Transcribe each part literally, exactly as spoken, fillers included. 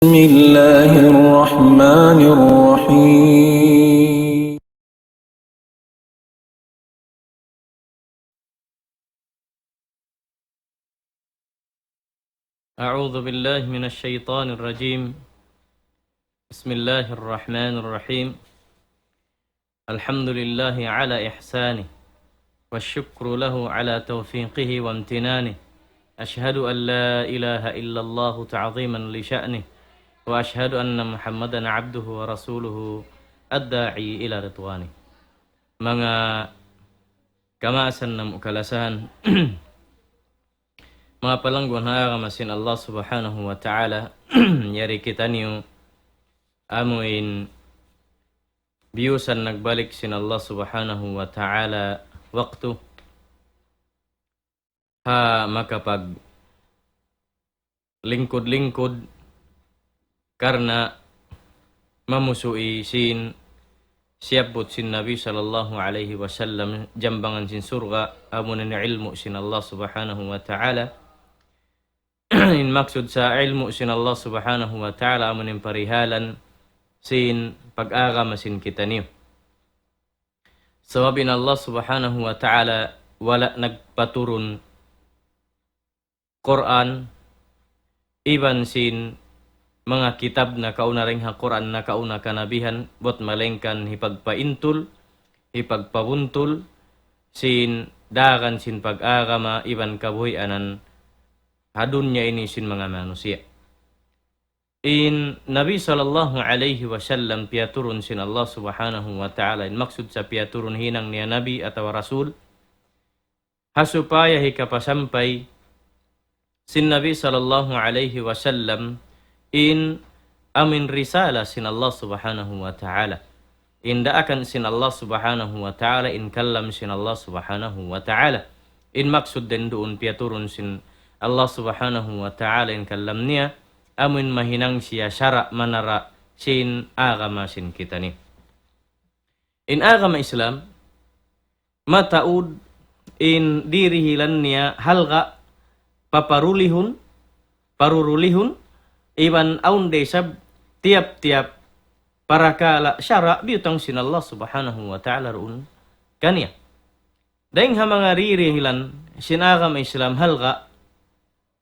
بسم الله الرحمن الرحيم. أعوذ بالله من الشيطان الرجيم. بسم الله الرحمن الرحيم. الحمد لله على إحسانه، والشكر له على توفيقه وامتنانه. أشهد أن لا إله إلا الله تعظيما لشأنه، وأشهد أن محمدا عبده ورسوله الداعي إلى رضوانه. Manga kamaasan namu' kalasahan, manga palangguan ha agama sin Allah Subhanahu wa Ta'ala, yari kitaniyu amuin biyusan nagbalik sin Allah Subhanahu wa Ta'ala waktu ha makapaglingkud-lingkud karna' mamusuy sin siyabbut sin Nabi sallallahu alayhi wasallam jambangan sin surga', amuna in ilmu' sin Allah Subhanahu wa Ta'ala. In maksud sin ilmu' sin Allah Subhanahu wa Ta'ala amun in parihalan sin pag-agama sin kitaniyu. Sabab in Allah Subhanahu wa Ta'ala wala' nagpaturun Qur'an iban sin manga kitab nakauna dayn ha Qur'an, nakauna kanabihan, buat malaingkan hipagpaintul, hipagpabuntul sin dagan sin pag-agama iban kabuhianan ha dunya ini sin manga manusiya'. In Nabi sallallahu alayhi wasallam piyaturun sin Allah Subhanahu wa Ta'ala, in maksud sin piyaturun hinang niya Nabi atawa Rasul, ha supaya hikapasampay sin Nabi sallallahu alayhi wasallam in amun risala sin Allah Subhanahu wa Ta'ala. In daakan sin Allah Subhanahu wa Ta'ala, in kalam sin Allah Subhanahu wa Ta'ala. In maksud dayn duun piyaturun sin Allah Subhanahu wa Ta'ala in kalam niya, amun mahinang siya sara' manara' sin agama sin kitaniyu. In agama Islam, mataud in dirihilan niya halga' paparulihun, parurulihun, iban awn da isab tiyap-tiyap parakala' sara' biyutang sin Allah Subhanahu wa Ta'ala duun kaniya. Dayng ha manga dirihilan sin agama Islam halga'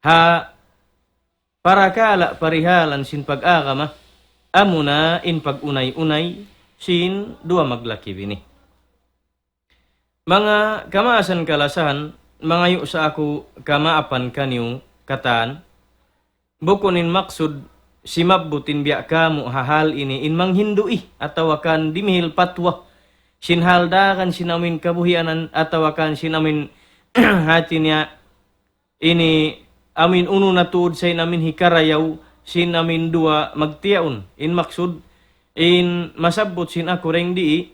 ha parakala' parihalan sin pag-agama, amuna in pag-unay-unay sin duwa maglaki-bini. Manga kamaasan kalasahan, mangayu' sa aku kamaapan kaniyu katan, bukun in maksud simabbut in biya' kamu' ha hal ini in manghindu' atawa kan dimihil patwa sin hal dagan sin amin kabuhianan atawa kan sin amin hati niya ini amin unu na tuud sa in amin hikarayaw sin amin duwa magtiyaun. In maksud, in masabbut sin aku dayng dii,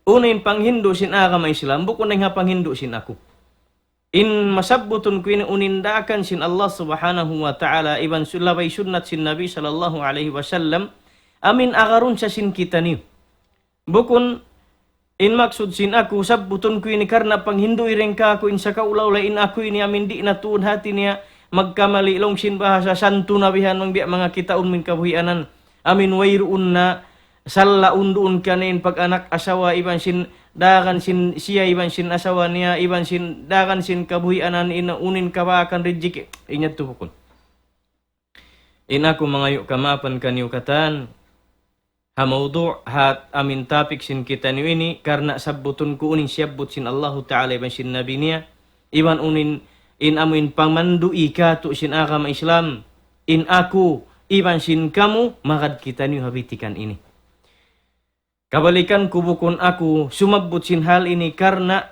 unu in panghindu' sin agama Islam, bukun dayng ha panghindu' sin aku. In masabbutun ku ini unu in daakan sin Allah Subhanahu wa Ta'ala, iban su-, labay sunnat sin Nabi sallallahu alayhi wasallam, amin agarun sa sin kitaniyu. Bukun in maksud sin aku, sabbutun ku ini karna' panghindu' dayng kāku' in sakaula-ula in aku ini amin di' na tuud hati niya magkamali laung sin bahasa santu na bihan mang biya' manga kitaun min kabuhianan. Amin wayruun na sallaun duun kaniya in pag-anak asawa iban sin dagan sin siya iban sin asawa niya iban sin dagan sin kabuhianan in unu in kabaakan rijiki'. Inyat tu bukun. In aku mangayu' kamaapan kaniyu katan, ha mawdu', ha amin topic sin kitaniyu ini, karna' sabbutun ku unu in siyabbut sin Allahu Ta'ala iban sin Nabi niya, iban unu in, in amuin pamandu' kātu' sin agama Islam, in aku, iban sin kamu, magad kitaniyu ha bitikan ini. Kabalikan ku bukun aku sumabbut sin hal ini karna'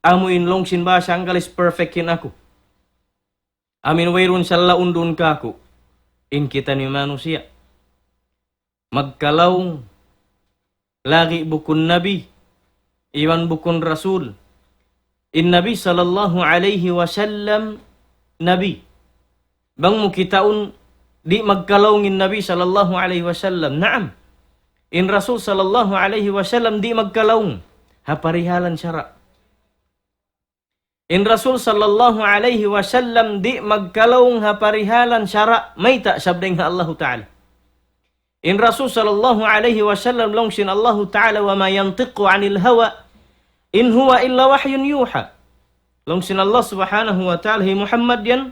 amuin laung sin bahasa Anggalis perfect in aku. Amin wayruun sallaun duun kāku'. In kitaniyu manusiya'. Magkalaung lagi' bukun nabi, iban bukun rasul. In Nabi sallallahu alayhi wasallam nabi. Bang mu kitaun di' magkalaung in Nabi sallallahu alayhi wasallam. Naam. In Rasul sallallahu alayhi wasallam di' magkalaung. Ha parihalan sara'. In Rasul sallallahu alayhi wasallam di' magkalaung ha parihalan sara', mayta', sabab dayn ha Allahu Ta'ala. In Rasul sallallahu alayhi wasallam laung sin Allahu Ta'ala, وما ينطق عن الهوى إن هو إلا وحي يوحى. Laung sin Allah subhanahu wa ta'ala, hi Muhammad yan,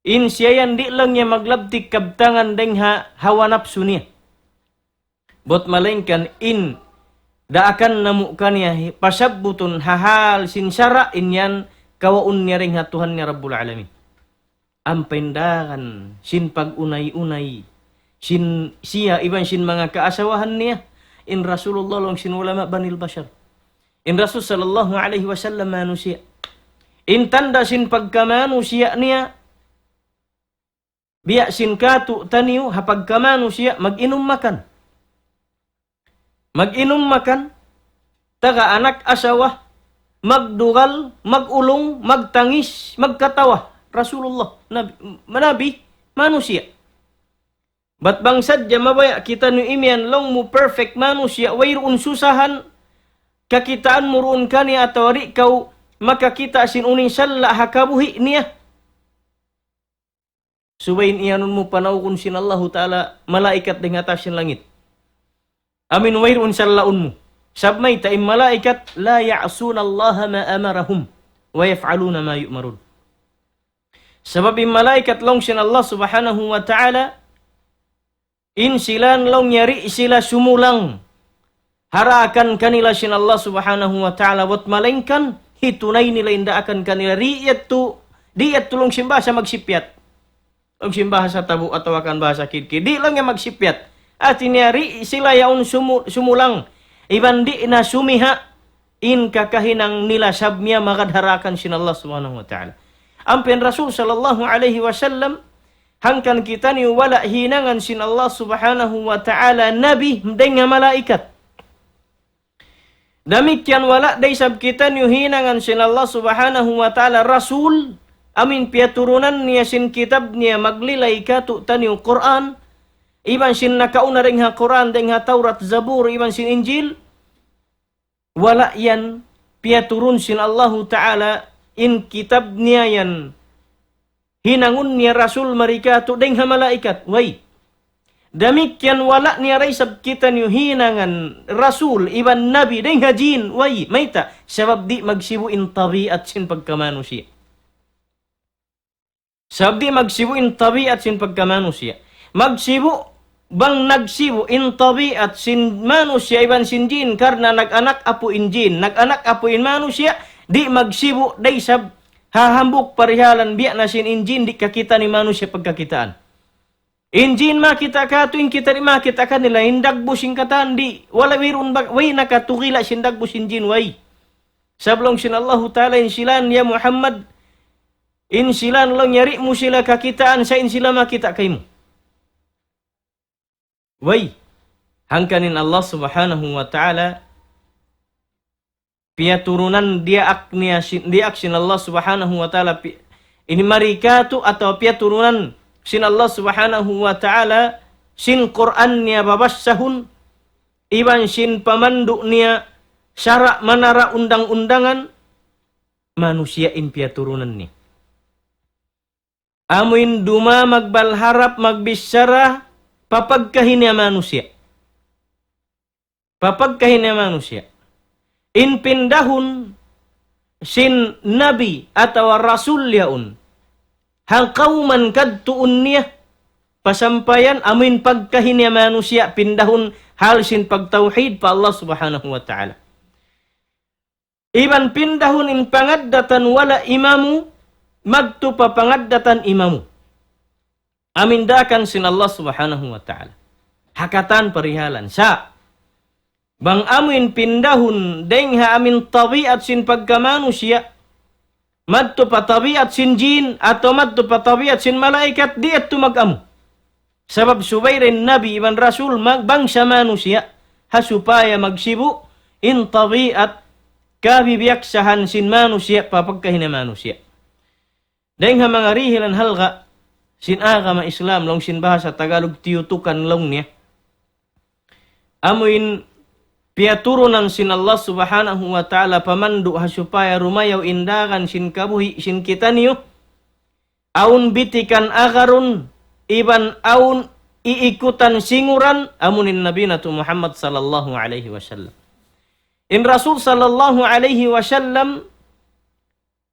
in siya yan di' laung niya maglabtik kabtangan dayn ha hawa napsu niya. Bat malaingkan in daakan namu' kaniya pasabbutun ha hal sin sara', in yan kawaun niya dayn ha Tuhan niya Rabbul Alamin. Ampa in daakan sin pag-unay-unay sin siya iban sin manga kaasawahan niya, in Rasulullah laung sin ulama Banil Bashar. In Rasul sallallahu alayhi wasallam manusiya'. In tanda' sin pagkamanusiya' niya, biya' sin katu'taniyu ha pagkamanusiya', mag-inum makan. Mag-inum makan, taga anak asawa, magdugal, mag-ulung, magtangis, magkatawa. Rasulullah, Nabi, Nabi, manusiya'. Bat bang sadja mabaya' kitaniyu imiyan laung mu perfect manusiya', wayruun susahan, kakitaan mu duun kaniya atawa di' kaw makakita' sin unu in sala' ha kabuhi' niya. Subay in iyanun mu panawgun sin Allahu Ta'ala malaikat dayn ha taas sin langit. Amu in wayruun salaun mu. Sabab mayta', in malaikat, لا يعصون الله ما أمرهم ويفعلون ما يؤمرون. Sabab in malaikat laung sin Allah subhanahu wa ta'ala, in sila laung niya di' sila sumulang ha daakan kanila sin Allah subhanahu wa ta'ala, bat malaingkan hitunay nila in daakan kanila, di' yadtu, di' yadtu laung sin bahasa magsipyat. Laung sin bahasa tabu atawa kan bahasa kidkid. Di' laung niya magsipyat. Hati niya di' sila yaun sumu-, sumulang. Iban di' na sumiha' in kakahinang nila sabab niya magad ha daakan sin Allah subhanahu wa ta'ala. Ampa in Rasul sallallahu alayhi wasallam, hangkan kitaniyu wala' hinangan sin Allah subhanahu wa ta'ala nabi dayn ha malaikat. Damikkiyan wala' da isab kitaniyu hinangan sin Allah subhanahu wa ta'ala rasul, amu in piyaturunan niya sin kitab niya maglilay katu'taniyu Qur'an, iban sin nakauna dayn ha Qur'an, dayn ha Tawrat, Zabur, iban sin Injil, wala' yan piyaturun sin Allahu Ta'ala in kitab niya yan hinangun niya rasul mari katu' dayn ha malaikat. Way. Damikkiyan wala' niya da isab kitaniyu hinangan rasul iban nabi dayn ha jin. Way. Mayta'? Sabab di' magsibu' in tabiat sin pagkamanusiya'. Sabab di' magsibu' in tabiat sin pagkamanusiya'. Magsibu', bang nagsibu' in tabiat sin manusiya' iban sin jin, karna' nag-anak apu' in jin, nag-anak apu' in manusiya', di' magsibu' da isab ha hambuuk parihalan biya' na sin in jin di' kakita' ni manusiya' pagkakitaan. In jin makita' katu', in kita di' makita' kanila, in dagbus sin katan di', wala' wayruun ba-, way nakatugila' sin dagbus sin jin, way. Sabab laung sin Allahu Ta'ala in sila, ya Muhammad, in sila laung niya di' mu sila kakitaan, sa' in sila makita' kaymu. Way, hangkan in Allah Subhanahu wa Ta'ala, piyaturunan diyaak niya sin, diyaak sin Allah Subhanahu wa Ta'ala, pi-, ini mari katu' atawa piyaturunan sin Allah Subhanahu wa Ta'ala, sin Qur'an niya babassahun, iban sin pamandu' niya sara' manara' undang-undangan, manusiya' in piyaturunan niya. Amu in duma magbal harap magbichara pa pagkahi niya manusiya'. Pa pagkahi niya manusiya'. In pindahun sin nabi atawa rasul yaun. Hangkauman kadtuun niya pasampayan amu in pagkahi niya manusiya' pindahun hal sin pagtawhid pa Allah Subhanahu wa Ta'ala. Iban pindahun in pangaddatan wala' imamu, madtu pa pangaddatan imamu. Amu in daakan sin Allah Subhanahu wa Ta'ala. Ha katan parihalan. Sa', bang amu in pindahun, dayng ha amu in tabiat sin pagkamanusiya', madtu pa tabiat sin jin, atawa madtu pa tabiat sin malaikat, di' yadtu mag-amu. Sabab subay da in nabi iban rasul magbangsa manusiya', ha supaya magsibu' in tabiat kabibiyaksahan sin manusiya' pa pagkahi niya manusiya'. Dayng ha manga dihilan halga' sin agama Islam, laung sin bahasa Tagalog tiyutukan laung niya. Amu in piyaturunan sin Allah Subhanahu wa Ta'ala pamandu' ha supaya rumayaw in dagan sin kabuhi' sin kitaniyu, awn bitikan agarun, iban awn iikutan singuran, amu in Nabi natu' Muhammad sallallahu alayhi wasallam. In Rasul sallallahu alayhi wasallam,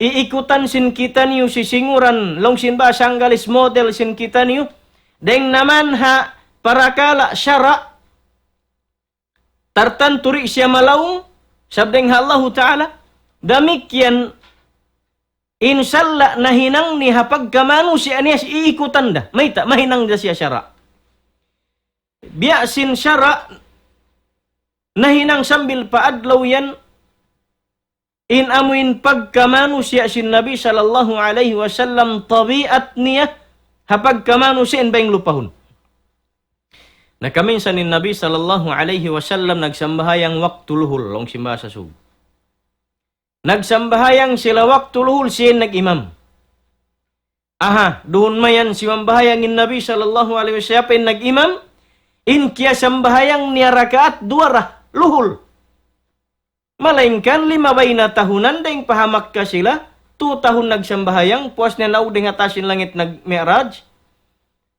iikutan sin kitaniyu sisinguran, laung sin bahasa Anggalis model sin kitaniyu, dayng naman ha parakala' sara', tartantu di' siya malaung, sabab dayng ha Allahu Ta'ala, damikkiyan in sala' nahinang niya ha pagkamanusiya' niya iikutan da. Mayta', mahinang da siya sara'. Biya' sin sara' nahinang sambil pa adlaw yan, in amu in pagkamanusiya' sin Nabi sallallahu alayhi wasallam, tabiat niya ha pagkamanusiya' in bang lupahun. Na kaminsan in Nabi sallallahu alayhi wasallam nagsambahayang waktu luhul, laung sin bahasa Sug. Nagsambahayang sila waktu luhul, siya in nag-imam. Aha, duun mayan simambahayang in Nabi sallallahu alayhi wasallam, siya pa in nag-imam, in kiyasambahayang niya rakaat duwa ra, luhul. Malaingkan limabay na tahunan dayng pa ha Makkah sila, tu tahun nagsambahayang, puas niya naug dayng ha taas sin langit nag-mi'raj.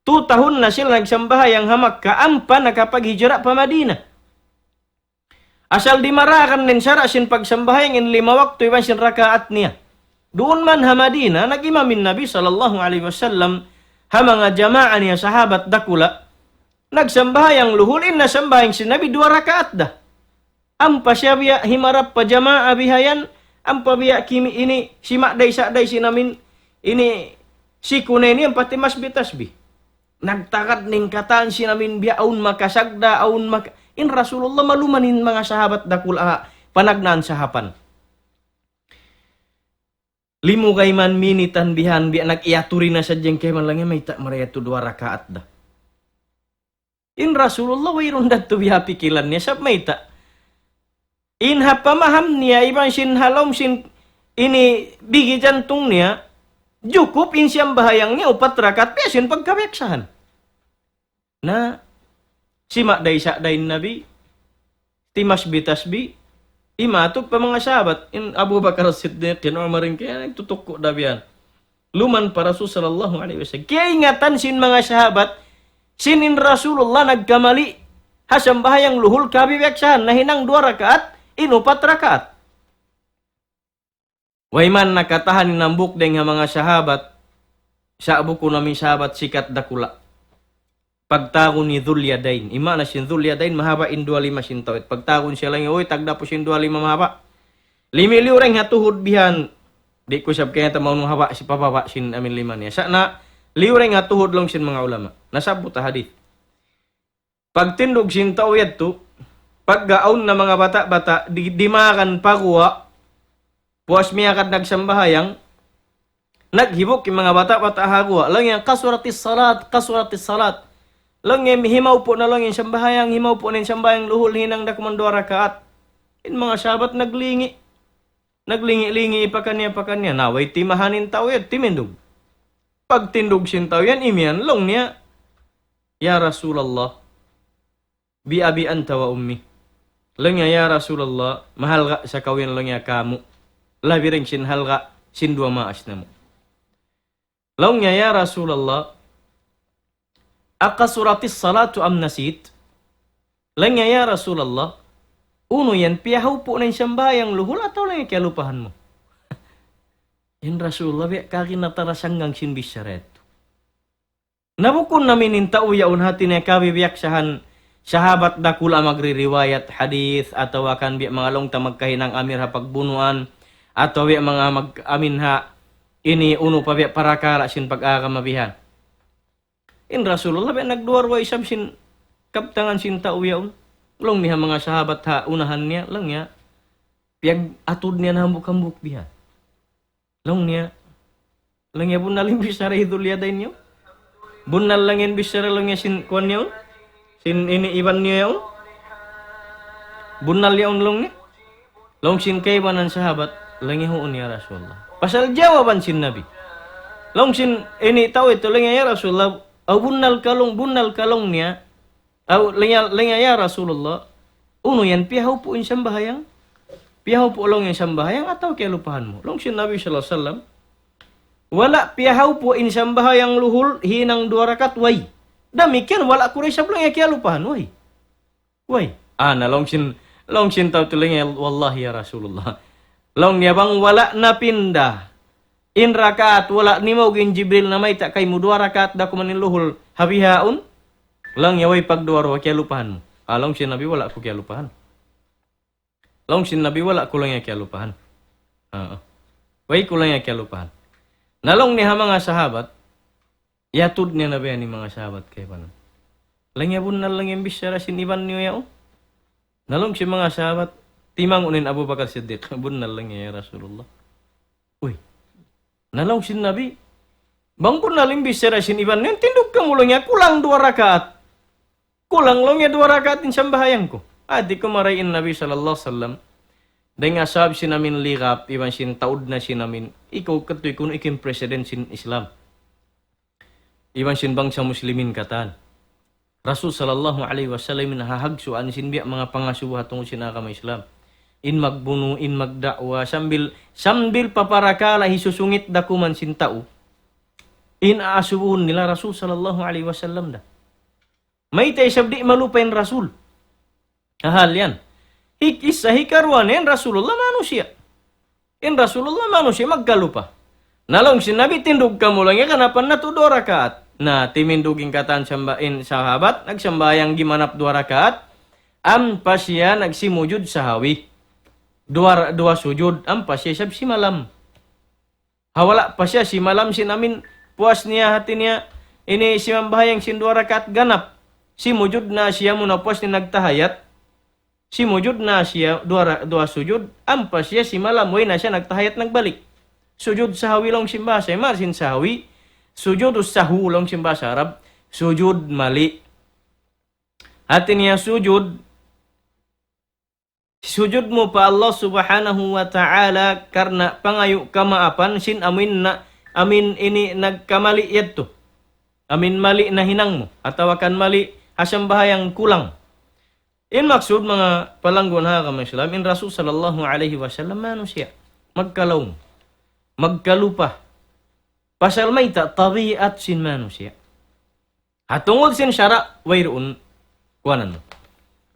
Tu tahun na sila nagsambahayang ha Makkah, ampa nakapaghijra pa Madinah. Asal dimarakan in sara' sin pagsambahayang in lima waktu iban sin rakaat niya. Duun man ha Madinah, nag-imam in Nabi sallallahu alayhi wasallam, ha manga jamaa niya sahabat dakula', nagsambahayang luhul, in nasambahayang sin Nabi duwa rakaat da. Ampa siya biya' himarap pa jamaa bihayan, ampa biya' kimi ini, sima' day sa' day sin amin, ini siku na ini, ampa timasbi-tasbi. Nagtagad na in katan sin amin biya' awn makasagda, awn maka-, in Rasulullah maluman in manga sahabat dakula' ha panagnaan sahapan. Limugay man minitan bihan, biya' nag-iyaturi na sadja in kaiman, laung niya mayta' marayaw tu duwa rakaat da. In Rasulullah wayruun da tu biya' pikilan niya, sabab mayta'. In ha pamaham niya, iban sin ha lawm sin ini bigi jantung niya, jukup in siyambahayang niya upat rakaat, biya' sin pagkabiyaksahan. Na, sima' day sa' day in Nabi, timasbi-tasbi, imatud pa manga sahabat, in Abu Bakar As-Siddiq, in Umar, in kaya nagtutukku' da biyan. Luman pa Rasul sallallahu alayhi wasallam. Kiyaingatan sin manga sahabat, sin in Rasulullah nagkamali' ha sambahayang luhul kabiyaksahan, nahinang duwa rakaat, in upat rakaat. Way man nakatahan in hambuuk dayng ha manga sahabat, sa' bukun amu in sahabat sikat dakula'. Pagtawagun hi Dhul Yadayn. In maana sin Dhul Yadayn, mahaba' in duwa lima sin tau. Pagtawagun siya laung niya, "Uy, tagdapu sin duwa lima mahaba'." Limi-, liyureng ha tuhud bihan. Di' ku isab kaya tamaun mahaba' sin pababa' sin amin lima niya. Sa' na, liyureng ha tuhud laung sin manga ulama. Nasabbut ha hadith. Pagtindug sin tau yadtu, pagga awn na manga bata'-bata', di-, dimagan pa guwa', puas miyagad nagsambahayang, naghibuk in manga bata'-bata' ha guwa'. Laung niya, "Qasuratis salat, qasuratis salat." Laung niya, "Himawpu' na," laung niya, "in sambahayang, himawpu' na in sambahayang luhul, hinang da kuman duwa rakaat." In manga sahabat naglingi'. Naglingi'-lingi' pakaniya-pakaniya. Na, way timahan in tau yan, timindug. Pagtindug sin tau yan, imiyan, laung niya, "Ya Rasulullah, bi abi anta wa ummi." Laung niya, "Ya Rasulullah, mahalga' sa kaw yan," laung niya, "kamu'. Labi dayng sin halga' sin duwa maas namu'." Laung niya, "Ya Rasulullah, aqasuratis salatu am nasit?" Laung niya, "Ya Rasulullah, unu yan, piyahawpu' na in sambahayang luhul atawa laung niya kiyalupahan mu?" In Rasulullah, biya' kaagi natarasanggang sin bichara yadtu. Na bukun amu in tau yaun hati niya kabiyaksahan sahabat dakula' magririwayat hadith, atawa kan biya' manga laung ta magkahinang amir ha pagbunuan, atawa biya' manga mag-, amin ha ini unu pa biya' parakala' sin pag-agama bihan. In Rasulullah biya' nagduwa-ruwa isab sin kabtangan sin tau yaun. Laung niya ha manga sahabat ha unahan niya, laung niya, piyag-atud niya na hambuuk-hambuuk bihan. Laung niya, laung niya, "Bunnal in bichara hi Dhul Yadayn niyu? Bunnal laung in bichara," laung niya, "sin kuwan niyu? Sin ini iban niyu yaun? Bunnal yaun?" laung niya. Laung sin kaibanan sahabat, laung niya, "Huun, ya Rasulullah." Pasal jawaban sin Nabi. Laung sin ini tau yadtu, laung niya, "Ya Rasulullah, aw bunnal ka laung, bunnal ka laung niya. Aw," laung niya, laung niya, "Ya Rasulullah, Unu yan, piyahawpu' in sambahayang? Piyahawpu' laung in sambahayang atawa kiyalupahan mu? Laung sin Nabi sallallahu alayhi wasallam, wala' piyahawpu' in sambahayang luhul hinang duwa rakaat, way. Damikkiyan wala' ku da isab laung niya kiyalupahan, way. Way. Ah, na laung sin, laung sin tau tuud laung niya, wallahi ya Rasulullah. Laung niya bang wala' napinda in rakaat, wala' nimaug in Jibril namayta' kaymu duwa rakaat da kuman in luhul ha bihaun. Laung niya way pagduwa-ruwa kiyalupahan mu. Ah, laung sin Nabi wala' ku kiyalupahan. Laung sin Nabi wala' ku laung niya kiyalupahan. Ah, ah. Way ku laung niya kiyalupahan. Na laung niya ha manga sahabat, yatud niya na biya' ini manga sahabat kaibanan. Laung niya bunnal laung in bichara sin iban niyu yaun. Na laung sin manga sahabat, timangun in Abu Bakar Siddiq, bunnal laung niya ya Rasulullah. Uy. Na laung sin Nabi, bang bunnal in bichara sin iban niyu, tindug kamu laung niya, kulang duwa rakaat. Kulang laung niya duwa rakaat in sambahayang ku. Hati ku marayaw in Nabi sallallahu alayhi wasallam. Dayn ha sabab sin amin lirap, iban sin taud na sin amin. Ikaw katu' kunu' ikaw in president sin Islam. Iban sin bangsa Muslimin katan. Rasul sallallahu alayhi wasallam in hahagsuan sin biya' manga pangasubu ha tungud sin agama Islam. In magbunu', in magda'wa, sambil, sambil paparakala' hisusungit da kuman sin tau. In aasubuhun nila Rasul sallallahu alayhi wasallam da. Mayta' isab di' malupa in Rasul. Hal yan. Hik-, isa hikaruwa niya in Rasulullah manusiya'. In Rasulullah manusiya' magkalupa. Na laung sin Nabi tindug kamu laung niya ganapan natu' duwa rakaat. Na timindug in katan samba-, in sahabat, nagsambahayang gimanap duwa rakaat, ampa siya nagsimujud sahawi. Duwa, duwa sujud, ampa siya isab simalam. Ha wala' pa siya simalam sin amin puas niya hati niya ini simambahayang sin duwa rakaat ganap. Simujud na siya muna puas niya nagtahayat. Simujud na siya duwa ra-, duwa sujud, ampa siya simalam, way na siya nagtahayat nagbalik. Sujud sahawi laung sin bahasa, iman sin sahawi, sujud sahu laung sin bahasa Arab, sujud mali. Hati niya sujud, sujud mu pa Allah Subhanahu wa Ta'ala karna' pangayu' kamaapan sin amin na, amin ini nagkamali yadtu. Amin mali na hinang mu, atawa kan mali ha sambahayang kulang. In maksud manga palangguan ha agama Islam, in Rasul sallallahu alayhi wasallam manusiya'. Magkalaung. Magkalupa. Pasal mayta' tabiat sin manusiya'. Ha tungud sin sara', wayruun kuwanan mu.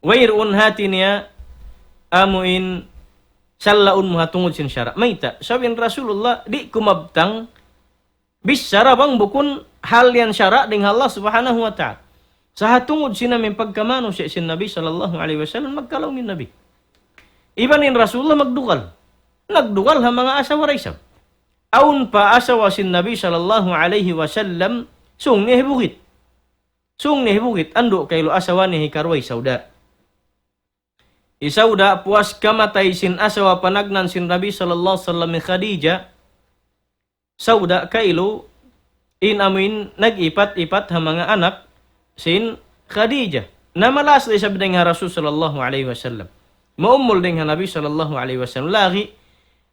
Wayruun hati niya, amu in sallaun mu ha tungud sin sara'. Mayta', sabab in Rasulullah, di' kumabtang, bichara bang bukun hal yan sara' dayn ha Allah Subhanahu wa Ta'ala. Sa' ha tungud sin amin pagkamanusiya' sin Nabi sallallahu alayhi wasallam, magkalaung in Nabi. Iban in Rasulullah magdugal. Nagdugal ha manga asawa da isab. Awn pa asawa sin Nabi sallallahu alayhi wasallam, sūng niya hi bukit. Sūng niya hi bukit, andu' kailu asawa niya hikaruwa hi Sauda. Hi Sauda, puas kamatay sin asawa panagnaan sin Nabi sallallahu alayhi wasallam hi Khadijah. Sauda kailu in amin nag-ipat-ipat ha manga anak sin Khadijah. Na maas da isab dayn ha Rasul sallallahu alayhi wasallam. Maumul dayn ha Nabi sallallahu alayhi wasallam. Lagi',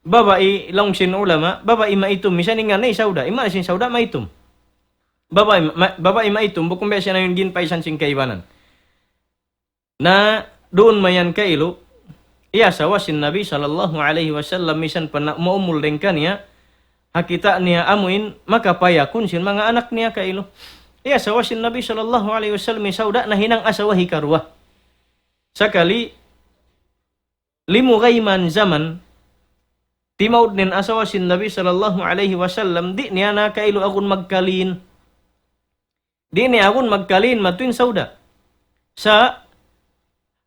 babai laung sin ulama, babai maitum. Misan in ngan hi Sauda, in ngan sin Sauda maitum. Babai ma-, babai maitum, bukun biya' sin amin ginpaisan sin kaibanan. Na duun mayan kailu, iyasawa sin Nabi sallallahu alayhi wasallam, misan pa na-, maumul dayn kaniya, ha kita' niya amuin makapayakun sin manga anak niya kailu. Iyasawa sin Nabi sallallahu alayhi wasallam hi Sauda, nahinang asawa hikaruwa. Sakali, limugay man jaman, timaud in asawa sin Nabi sallallahu alayhi wasallam, di' niya na kailu agun magkalin. Di' niya agun magkalin, matuin Sauda. Sa',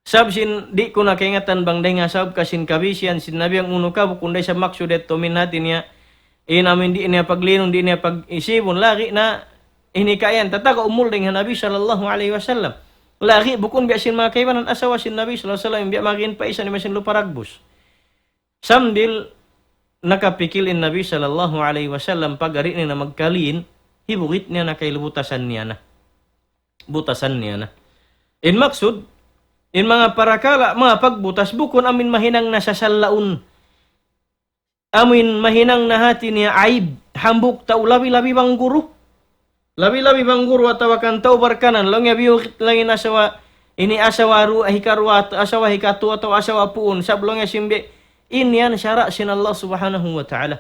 sabab sin di' ku na kaingatan bang dayn ha sabab ka sin kabisihan sin Nabi, bang unu ka, bukun da isab maksud yadtu amin hati niya, in amin di' niya paglinun, di' niya pag-isibun, lagi' na ini kayan, tataga umul dayn ha Nabi sallallahu alayhi wasallam. Lagi' bukun biya' sin manga kaibanan asawa sin Nabi sallallahu alayhi wasallam, biya' magin pa isa ni masin lupa ragbus. Sambil nakapikil in Nabi sallallahu alayhi wasallam, pagari niya na magkalin, hi bukit niya na kailu butasan niya na. Butasan niya na. In maksud, in manga parakala', manga pagbutas, bukun amin mahinang na sasallaun. Amin mahinang na hati niya aib, hambuuk tau labi-labi bang guru. Labi-labi bang guru atawa kan tau barkanan, laung niya biyukit laung in asawa, Ini asawa ru-, hikaruwa, asawa hikatu atawa asawa puun, sabab laung niya sin biya', in yan sara' sin Allah Subhanahu wa Ta'ala.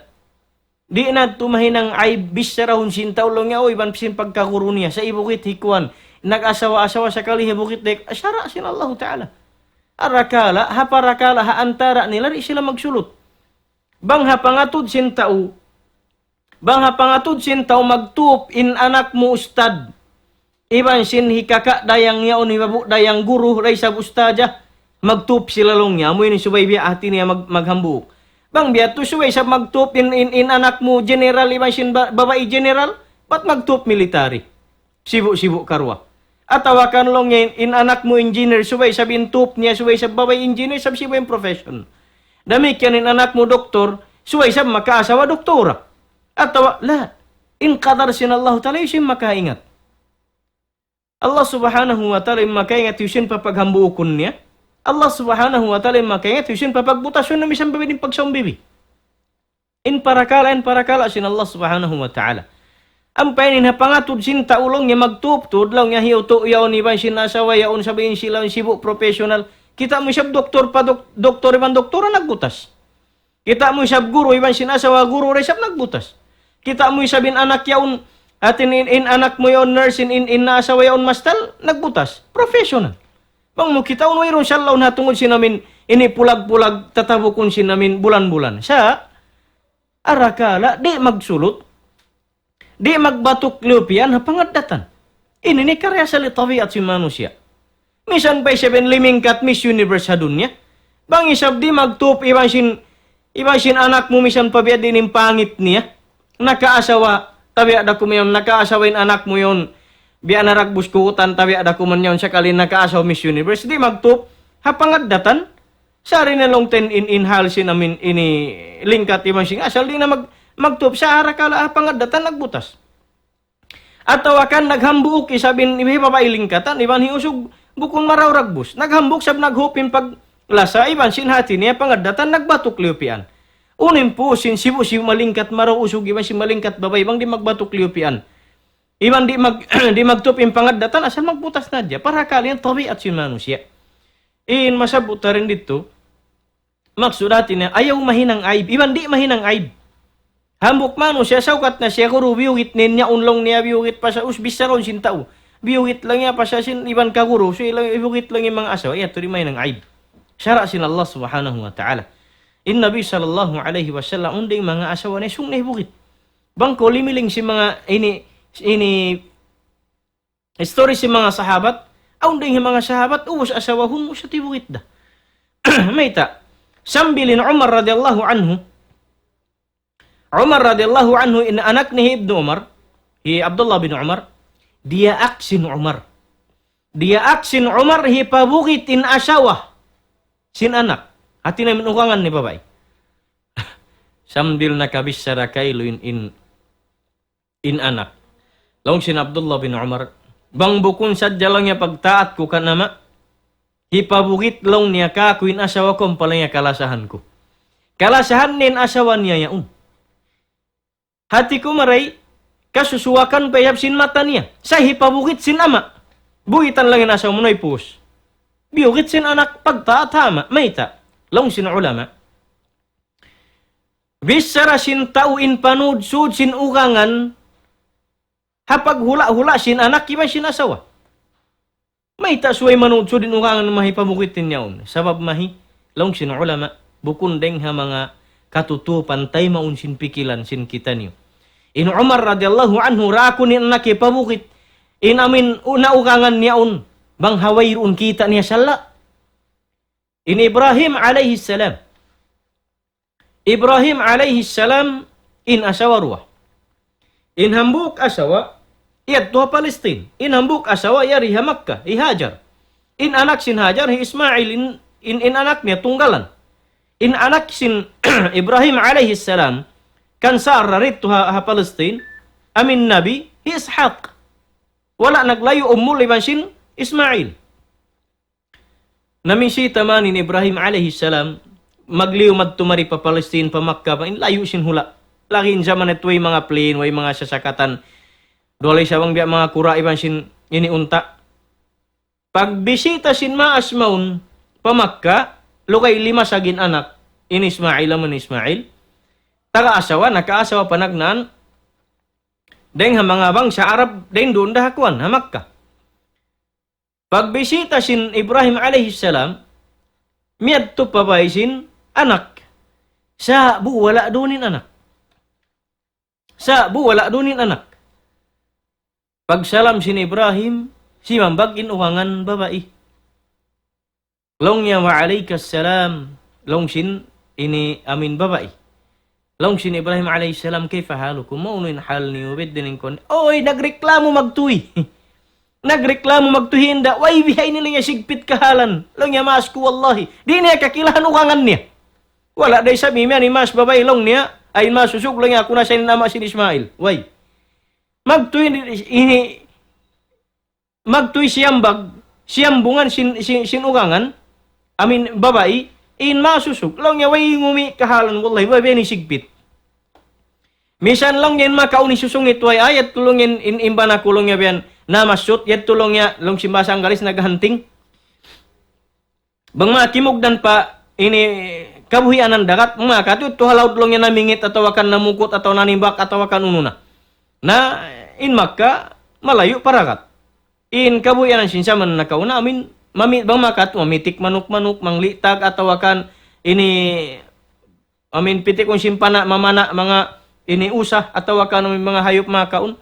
Di' na tuud mahinang aib bichara sin tau laung niya, uy, iban sin pagkaguru niya, sa' hibugit hi kuwan, nag-asawa-asawa sakali hibugit dek, sara' sin Allah Ta'ala. Arakala', ha parakala', ha antara' nila, di' sila magsulut. Bang ha pangatud sin tau, bang ha pangatud sin tau magtup in anak mu ustad, iban sin hikaka' dayang yaun, hibabu' dayang guru, da isab ustadja, magtup sila laung niya, amu ini subay biya' hati niya mag-, maghambuuk. Bang biya' tu subay isab magtup in, in, in anak mu general, iban sin ba-, babai general, bat magtup military. Sibu'-sibu' karuwa. Atawa kan laung niya in, in anak mu engineer, subay isab in tup niya, subay isab babai engineer, isab sibu' in profession. Damikkiyan in anak mu doktor, subay isab makaasawa doktora. Atawa, la, in qadar sin Allahu Ta'ala, hisiyu in makaingat? Allah Subhanahu wa Ta'ala in makaingat hisiyu in papaghambuukun niya. Allah Subhanahu wa Ta'ala in makaingat hisiyu in papagbutasun niya misan pa biya' diin pagsaumbibi. In parakala', in parakala' sin Allah Subhanahu wa Ta'ala. Ampa ini ha pangatud sin tau laung niya magtup tuud laung niya hiyutu' yaun iban sin asawa yaun sabab in sila in sibu' professional. Kita' mu isab doktor pa dok-, doktor iban doktora nagbutas. Kita' mu isab guru iban sin asawa guru da isab nagbutas. Kita' mu isab in anak yaun, hati niya in, in anak mu yaun nurse, in, in, in asawa yaun mastal, nagbutas. Professional. Bang mu kitaun wayruun siya laung ha tungud sin amin, ini pulag-pulag tatabukun sin amin bulan-bulan. Sa', arakala', di' magsulut, di' magbatuk liyupian ha pangaddatan. Ini in karna' asal tabiat sin manusiya'. Misan pa isab in limingkat Miss Universe ha dunya. Bang isab di' magtup iban sin, iban sin anak mu misan pa biya' diin in pangit niya. Nakaasawa, tabiya' da kuman yaun, nakaasawa in anak mu yaun. Biya' na ragbus kukutan, tabiya' da kuman yaun sakali nakaasawa Miss Universe. Di' magtup, ha pangaddatan, sari na laung ten in, in hal sin amin ini lingkat iban sin asal di' na mag-, magtup sa' arakala' ha pangaddatan nagbutas. Atawa kan naghambuuk isab in hi babai lingkatan iban hi usug bukun marayaw ragbus. Naghambuuk sabab naghup in paglasa iban sin hati niya pangaddatan nagbatuk liyupian. Unu in puus sin sibu'-sibu' malingkat marayaw usug iban sin malingkat babai bang di' magbatuk liyupian. Iban di' mag-, di' magtup in pangaddatan asal magbutas na hadja. Parakala' yan tabiat sin manusiya'. In masabbut ta dayn ditu, maksud hati niya, ayaw mahinang aib. Iban di' mahinang aib. Hambuuk manusiya' saukat na siya guru biyugit niya, yaun laung niya biyugit pa sa' us bichara yaun sin tau. Biyugit laung niya pa sa' sin iban kaguru, subay laung biyugit laung in manga asawa, yadtu di' mahinang aib. Sara' sin Allah Subhanahu wa Ta'ala. In Nabi sallallahu alayhi wasallam, awn da in manga asawa niya sūng na hibugit. Bang kaw limiling sin manga ini, ini history sin manga sahabat, awn da in manga sahabat, ubus asawahun mu sa' hibugit da. Mayta', sambil in Umar radiyallahu anhu, Umar radiyallahu anhu in anak niya hi Ibnu Umar, hi Abdullah bin Umar, diyaak sin Umar. Diyaak sin Umar hipabugit in asawa sin anak. Hati niya amin ugangan niya babai. Sambil nakabichara kailu in, in in anak. Laung sin Abdullah bin Umar, bang bukun sadja laung niya pagtaat ku kan ama', hipabugit laung niya kāku' in asawa ku ampa laung niya kalasahan ku. Kalasahan niya in asawa niya yaun. Hati ku maray, kasusuwakan pa isab sin mata niya. Sa' hipabugit sin ama'. Bugitan laung in asawa mu na ipuus. Biyugit sin anak pagtaat ha ama'. Mayta'. Laung sin ulama. Bichara sin tau in panudsud sin ugangan ha paghula'-hula' sin anak iban sin asawa. Mayta' subay manudsud in ugangan mahi pabugitin yaun. Sabab mahi, laung sin ulama, bukun dayng ha manga katutupan taymaun sin pikilan sin kitaniyu. In Umar radiyallahu anhu, dākun in anak hipabugit, in amin u-, naugangan niya yaun, bang ha wayruun kita' niya sala'. In Ibrahim alayhi salam. Ibrahim alayhi salam in asawa duwa. In hambuuk asawa, yadtu ha Palestine. In hambuuk asawa, yari ha Makkah, hi Hajar. In anak sin Hajar, hi Ismail, in, in, in anak niya tunggalan. In anak sin Ibrahim alayhi salam, kan Sarah didtu ha, ha Palestine, amin nabi, hi Ishaq. Wala' naglayu' umul iban sin Ismail. Namisita man in Ibrahim alayhi salam, magliyu madtu mari pa Palestine, pa Makkah, pa in layu' sin hula'. Lagi' in jaman yadtu way manga plane, way manga sasakatan. Duwa lay sa' bang biya' manga kura' iban sin ini unta'. Pagbisita sin maas mawn pa Makkah, lugay lima sagin anak in Ismail, amun Ismail. Taga asawa, nakaasawa panagnaan, dayng ha manga bangsa Arab, dayng duun da ha kuwan, ha Makkah. Pagbisita sin Ibrahim alayhi salam, miyadtu pa bay sin anak. Sa'bu wala' duun in anak. Sa'bu wala' duun in anak. Pagsalam sin Ibrahim, simambag in ugangan babai. Laung niya, "Wa alaykas salam." Laung sin ini amin babai. Laung sin Ibrahim alayhis salam, "Kayfa halukum?" Maunu in hal niyu, bed din in kon. Oy, nagreklamo magtuy. Nagreklamo magtuy, hinda, way bihaini laung niya sigpit kahalan. Laung niya, "Maas ku wallahi." Di' niya kakilahan ugangan niya. Wala' da isab imiyan in maas babai laung niya, ay maas usug laung niya, "Aku na sa in ama' sin Ismail." Way. Magtuy ini, magtuy siyambag, siyambungan sin, sin, sin ugangan, amin babai, in maas usug. Laung niya, way ngumi' kahalan, wallahi, way bihaini sigpit. Misan laung niya in makaun hisusungit, way ayat tu laung in, in, in bana ku laung niya biyan, namasut, yadtu laung niya, laung sin bahasa Anggalis naghunting. Bang manga kimugdan pa ini kabuhianan dagat, manga katu' tu ha laud laung niya namingit atawa kan namukut atawa nanimbak atawa kan unu na. Na in Makkah, malayu' pa dagat. In kabuhianan sin jaman nakauna, amin, mami-, bang manga katu', mamitik manuk-manuk, manglitag atawa kan ini amin pitikun sin pana', mamana' manga ini usa atawa kan manga hayup makaun.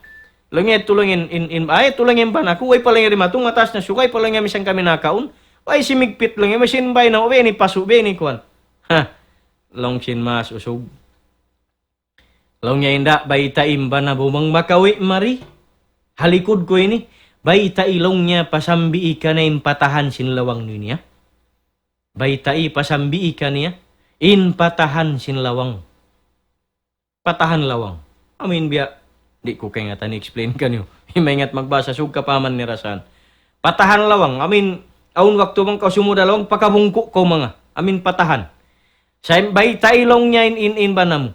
Laung niya, "Tulangi in, in, in, ay, tulangi in bana ku, way pa laung niya dimatung, mataas na suga, way pa laung niya misan kami nakaun. Way simigpit laung niya, misan bay na, way ini pasu', way ini kuwan." Ha, laung sin maas usug. Laung niya, "Inda', baytai in bana mu bang makawi' mari. Ha likud ku ini, baytai laung niya pasambii kaniya in patahan sin lawang niyu niya." Baytai, pasambii kaniya in patahan sin lawang. Patahan lawang. Amin biya', di' ku kaingatan i-explain kaniyu. Maingat magbahasa Sug kapahaman niyu ra san. Patahan lawang. Amin, awn waktu bang kaw sumud ha lawang, pakabungku' kaw manga. Amin patahan. Sa' baytai laung niya in, in, in bana mu.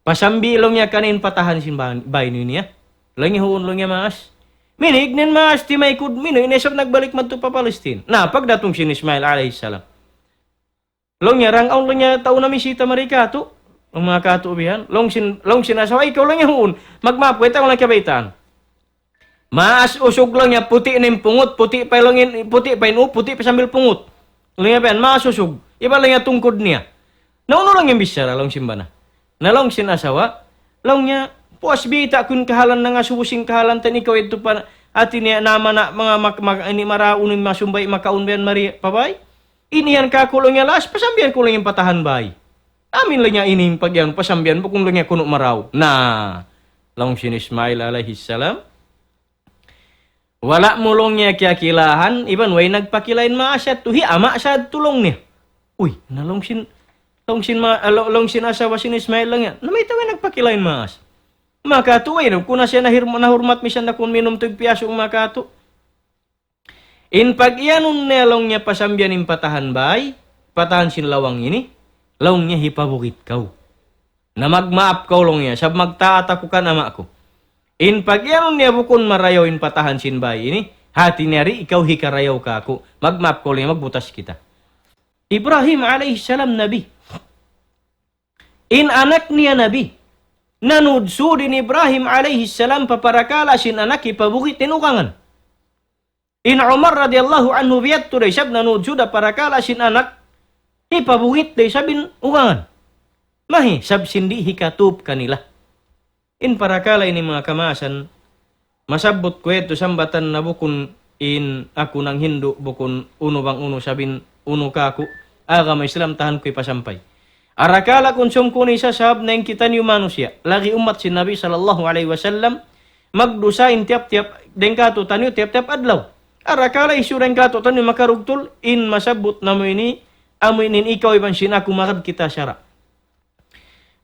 Pasambi laung niya kaniya in patahan sin ba-, bay niyu niya. Laung niya huun laung niya maas. Minig niya in maas timaykud, minu in isab nagbalik madtu pa Palestine. Na, pagdatung sin Ismail alayhis salam. Laung niya, "Rang awn," laung niya, "tau namisita mari katu'." Laung manga katu' bihan. Laung sin, laung sin asawa, "Ikaw," laung niya, "huun. Magmaap ku, ita' laung niya kabaytaan." Maas usug laung niya, puti' na in pungut, puti' pa laung in, puti' pa in u, puti' pa sambil pungut. Laung niya bihan, maas usug. Iban laung niya tungkud niya. Na unu laung in bichara laung sin bana. Na laung sin asawa, laung niya, "Puas bita' ku in kahalan nangasubu sin kahalan ta in ikaw yadtu pa hati niya nama na manga mak-, mak-, ini maraun in masumbay makaun bihan mari pa bay. Ini yan kaku' laung niya laas, pasambihan ku laung in patahan bay. Amin laung niya ini in pagiyan, pasambihan bukun laung niya kunu' maraw." Na, laung sin Ismail alayhis salam, "Wala' mu laung niya kiyakilahan, iban way nagpakila in maas yadtu, hi ama' sa yadtu," laung niya. Uy, na laung sin, laung sin ma-, ah, laung, laung sin asawa sin Ismail laung niya. Na mayta' way nagpakila in maas. Manga katu' way, na, ku na siya nahir-, nahurmat misan da kunu' minum tug piyasu manga katu'. In pag-iyanun niya laung niya pasambihan in patahan bay, patahan sin lawang ini, laung niya hipabugit kaw. Na magmaap kaw laung niya, sabab magtaat aku kan ama' ku. In pag-iyanun niya bukun marayaw in patahan sin bay ini, hati niya di' ikaw hikarayaw kaku', magmaap kaw laung niya, magbutas kita. Ibrahim alayhis salam nabi. In anak niya nabi. Nanud sud in Ibrahim alayhis salam pa parakala' sin anak hipabugit in ugangan. In Umar radiyallahu anhu biya' tu da isab nanud sud ha parakala' sin anak, hipabugit da isab in ugangan. Mahi, sabab sin di' hikatup kanila. In parakala' ini manga kamaasan, masabbut ku yadtu sambatan na bukun in aku nanghindu' bukun unu bang unu sabab in unu kaku', agama Islam tahan ku hipasampay. Arakala' kunsum kunu' isab sabab na in kitaniyu manusiya', lagi' ummat sin Nabi sallallahu alayhi wasallam, magdusa in tiyap-tiyap, dayng kātu'niyu tiyap-tiyap adlaw. Arakala' hisiyu dayng kātu'niyu makarugtul, in masabbut namu' ini, amu in ikaw iban sin aku magad kita sara'.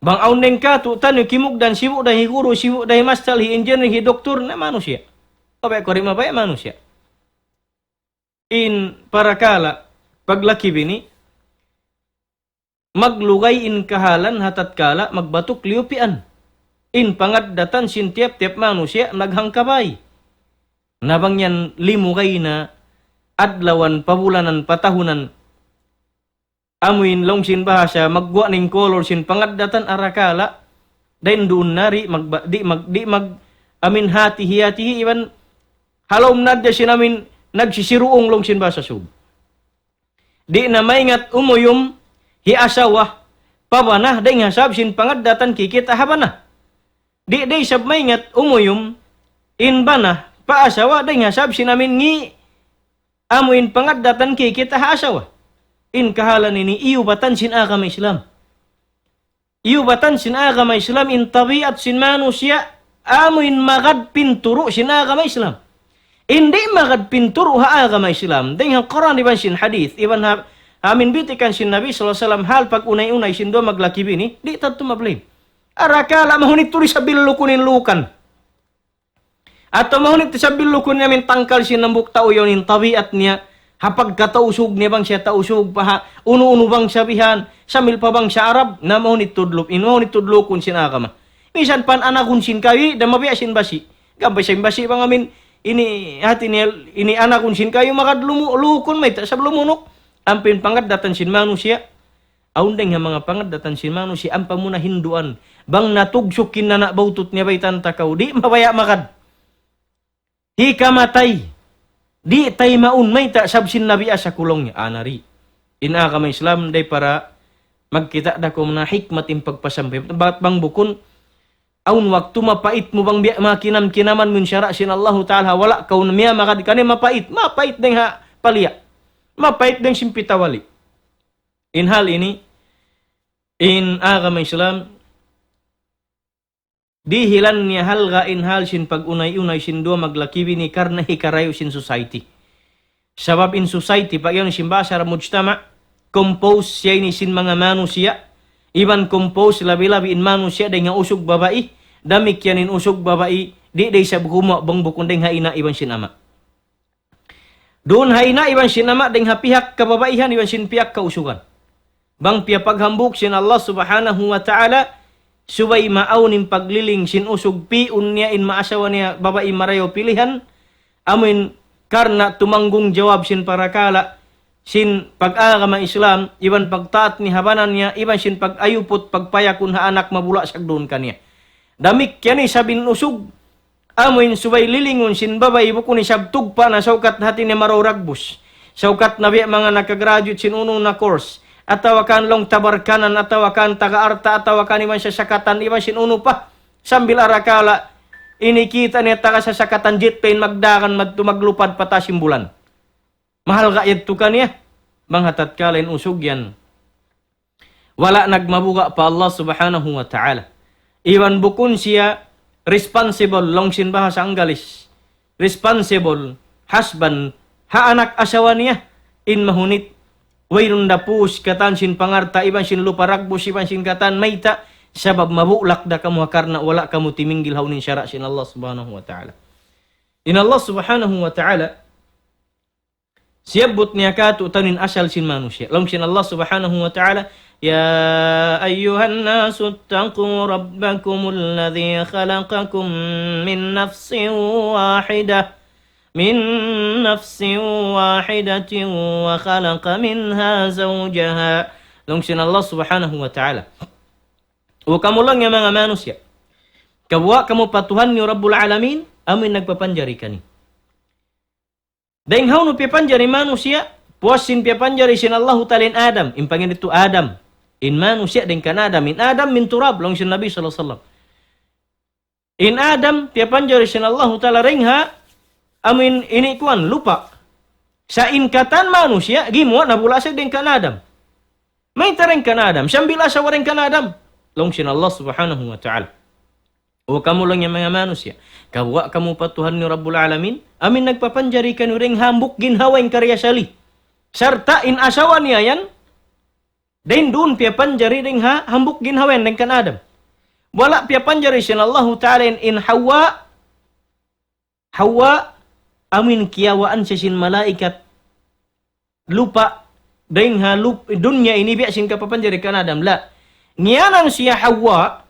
Bang awn dayng kātu'niyu kimugdan sibu' da hi guru, sibu' da hi mastal, hi engineer, hi doktor, na manusiya'. Mabaya' ku di' mabaya' manusiya'. In parakala' paglakib ini, maglugay in kahalan ha tatkala magbatuk liyupian. In pangaddatan sin tiyap-tiyap manusiya' naghangkabay. Na bang yan limugay na adlawan, pabulanan, patahunan, amuin laung sin bahasa, magguwa' na in kolor sin pangaddatan arakala', dayn duun na di' magba-, di' mag-, di' mag-, amin hati-hati iban halaum na da sin amin nagsisiruung laung sin bahasa Sug. Di' na maingat umuyum hi asawa pa bana dayn ha sabab sin pangaddatan kikita' ha bana. Di', di' isab maingat umuyum in bana pa asawa dayn ha sabab sin amin ngi' amu in pangaddatan kikita' ha asawa. In kahalan ini iyubatan sin agama Islam. Iyubatan sin agama Islam in tabiat sin manusiya', amu in magad pinturu' sin agama Islam. In di' magad pinturu' ha agama Islam, dayn ha Qur'an iban sin hadith, iban ha, amin bitikan sin Nabi sallallahu alayhi wasallam, hal pag-unay-unay sin duwa maglaki-bini, di' tadtu mablame. Arakala' mahunit tuud isab billukun in lukan. Atawa mahunit isab billukun niya amin tangkal sin hambuuk tau yaun in tabiat niya, ha pagkatau Sug niya bang siya tau Sug pa ha, unu-unu bangsa bihan, sambil pa bangsa Arab, na mahunit tuud lu-, in mahunit tuud lukun sin agama. Misan pa in anagun sin kayu, da mabiya' sin basi'. Gam pa sin basi' bang amin, ini hati niya, ini anagun sin kayu, magad lumu-, lukun mayta' isab lumunuk. Ampa in pangaddatan sin manusiya', awn dayn ha manga pangaddatan sin manusiya' ampa mu na hinduan. Bang natugsuk in anak bautut niya baytaan ta kaw, di' mabaya' magad. Hikamatay. Di' taymaun mayta' sabab sin nabiya' sa kulung niya. Ana ri. In agama Islam day para magkita' da kaw na hikmat in pagpasampay. Bat bang bukun, awn waktu mapait mu bang biya' makinam-kinaman mu in sara' sin Allahu Ta'ala, wala' kaw na miyamagad kaniya mapait. Mapait dayn ha paliya'. Mapait dayn sin pitawali. In hal ini, in agama Islam, dihilan niya halga' in hal sin pag-unay-unay sin duwa maglaki-bini karna' hikarayaw sin society. Sabab in society, pag-iyanun sin bahasa Arab mujtama', compose siya ini sin manga manusiya', iban compose labi-labi in manusiya' dayn ha usug babai, damikkiyan in usug babai, di' da isab gumuwa' bang bukun dayn ha ina' iban sin ama'. Duun ha ina' iban sin ama' dayn ha pihak kababaihan iban sin pihak kausugan. Bang piyapaghambuuk sin Allah Subhanahu wa Ta'ala, subay maawn in pagliling sin usug pi'un niya in maasawa niya babai marayaw pilihan, amuin karna' tumanggung jawab sin parakala', sin pag-agama Islam, iban pagtaat niya ha bana niya, iban sin pag-ayuput, pagpayakun ha anak mabula' sagduun kaniya. Damikkiyan isab in usug, amuin subay lilingun sin babai bukun isab tugpa na saukat hati niya marayaw ragbus. Saukat na biya' manga nakagraduate sin unu na course. Atawa kan laung tabarkanan, atawa kan taga alta', atawa kan iban sasakatan, iban sin unu pa. Sambil arakala', ini kita' niya taga sasakatan jet plane magdagan madtu maglupad pa taas sin bulan. Mahalga' yadtu kaniya, bang ha tatkala in usug yan wala' nagmabuga' pa Allah Subhanahu wa Ta'ala. Iban bukun siya responsible, laung sin bahasa Anggalis. Responsible husband, ha anak asawa niya, in mahunit. Wayruun da pus katan sin pangalta' iban sin lupa ragbus iban sin katan mayta', sabab mabulak da kamu ha karna' wala' kamu timinggil ha unu in sara' sin Allah Subhanahu wa Ta'ala. In Allah Subhanahu wa Ta'ala, siyabbut niya kātu'niyu in asal sin manusiya'. Laung sin Allah Subhanahu wa Ta'ala, يا أيها الناس اتقوا ربكم الذي خلقكم من نفس واحدة، من نفس واحدة وخلق منها زوجها. Laung sin Allah Subhanahu wa Ta'ala, "O kamu laung niya manga manusiya', kabuga' kamu pa Tuhan niyu Rabbul Alamin, amu in nagpapanjari kaniyu." Dayng ha unu piyapanjari manusiya', puas sin piyapanjari sin Allahu Ta'ala in Adam, in pangalan yadtu Adam. In manusiya' dayng kan Adam, in Adam min turab, laung sin Nabi sallallahu alayhi wasallam. In Adam, piyapanjari sin Allahu Ta'ala dayng ha, amu in, ini kuwan, lupa'. Sa' in katan manusiya', gimuwa' nabula' sa dayng kan Adam. Mayta' dayng kan Adam, sambil asawa dayng kan Adam. Laung sin Allah Subhanahu wa Ta'ala, "O kamu laung niya manga manusiya', kabuga' kamu pa Tuhan niyu Rabbul Alamin, amu in nagpapanjari kaniyu dayng ha hambuuk ginhawa in kariyasali. Sarta' in asawa niya yan, dayng duun piyapanjari dayng ha hambuuk ginhawa yan dayng kan Adam." Wala' piyapanjari sin Allahu Ta'ala in, in Hawa, Hawa, amu in kiyawaan siya sin malaikat lupa', dayng ha lup-, dunya ini biya' sin kapapanjari kan Adam, la. Ngiyanan siya Hawa,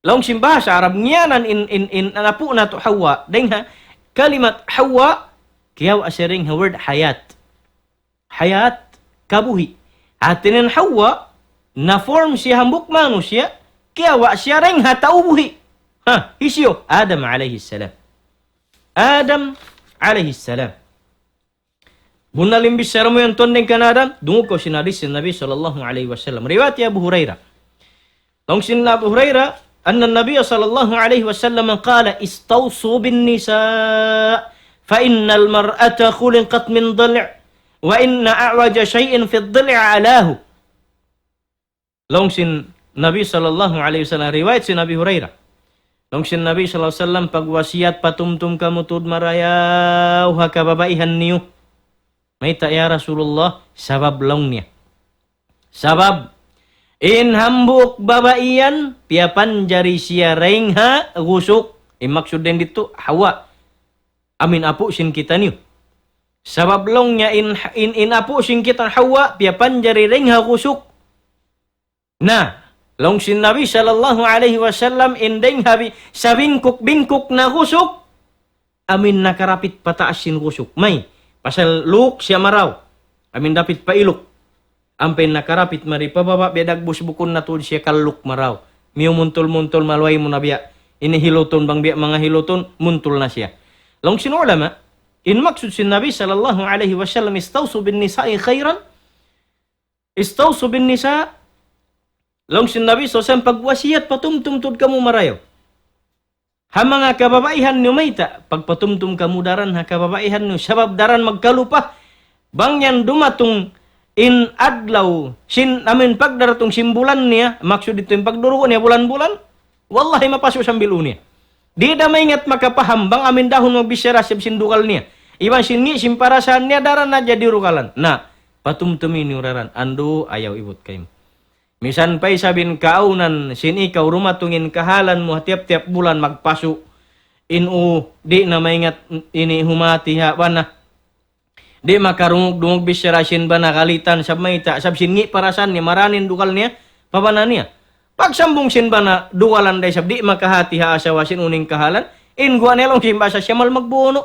laung sin bahasa Arab, ngiyanan in, in, in, in apu' natu' Hawa, dayng ha kalimat Hawa, Kiyawa' siya dayn ha word hayat. Hayat, kabuhi'. Hati niya in Hawa, na-form siya hambuuk manusiya', kiyawa' siya dayn ha tau buhi'. Ha, hisiyu? Adam alayhi salam. Adam alayhi salam. Bunnal in bichara mu yan tungud dayn kan Adam, dungug kaw sin hadith sin Nabi sallallahu alayhi wasallam. Riwayat Abu Hurairah. Laung sin Abu Hurairah, أن النبي صلى الله عليه وسلم قال: استوصوا بالنساء، فإن المرأة خلقت من ضلع، وإن أعوج شيء في الضلع أعلاه. Laung sin Nabi sallallahu alayhi wasallam, riwayat sin Abi Hurairah. Laung sin Nabi sallallahu alayhi wasallam, pagwasiyat patumtum kamu tuud marayaw ha kababaihan niyu. Mayta' ya Rasulullah, sabab laung niya. Sabab, in hambuuk babai yan, piyapanjari siya dayn ha gusuk. In maksud dayn ditu, Hawa. Amu in apu' sin kitaniyu. Sabab laung niya in, in, in apu' sin kita Hawa, piyapanjari dayn ha gusuk. Na, laung sin Nabi sallallahu alayhi wasallam, in dayn ha bi-, sabingkuk-bingkuk na gusuk, amu in nakarapit pataas sin gusuk. Mayta', pasal luk siya marayaw. Amu in dapit pa iluk. Ampa in nakarapit mari pa baba', biya' dagbus bukun na tuud siya kalluk marayaw. Miyumuntul-muntul, maluhay mu na biya'. Ini hilutun, bang biya' manga hilutun, muntul na siya. Laung sin ulama, in maksud sin Nabi sallallahu alayhi wasallam, استوصوا بالنساء خيرا. استوصوا بالنساء. Laung sin Nabi sallallahu alayhi wasallam, pagwasiyat patumtum tuud kamu marayaw ha manga kababaihan niyu. Mayta', pagpatumtum kamu daran ha kababaihan niyu, sabab daran magkalupa. Bang yan dumatung in adlaw, sin, amu in pagdaratung sin bulan niya, maksud ditu in pagdurugo niya bulan-bulan, wallahi mapasu' sambil unu niya. Di' da maingat makapaham, bang amu in dahun magbichara isab sin dugal niya. Iban sin ngi' sin parasahan niya, daran na jadi dugalan. Na, patumtumi niyu daran, andu' ayaw ibut kaymu. Misan pa isab in kaawnan sin ikaw dumatung in kahalan mu ha tiyap-tiyap bulan magpasu'. In u, di' na maingat ini humati ha bana. Di' makarungug-dungug bichara sin bana, galitan sab mayta', sab sin ngi' parasahan niya, marani in dugal niya pa bana niya. Pagsambung sin bana, dugalan da isab, di' makahati ha asawa sin unu in kahalan, in guwa' niya laung sin bahasa Siyamal magbunu'.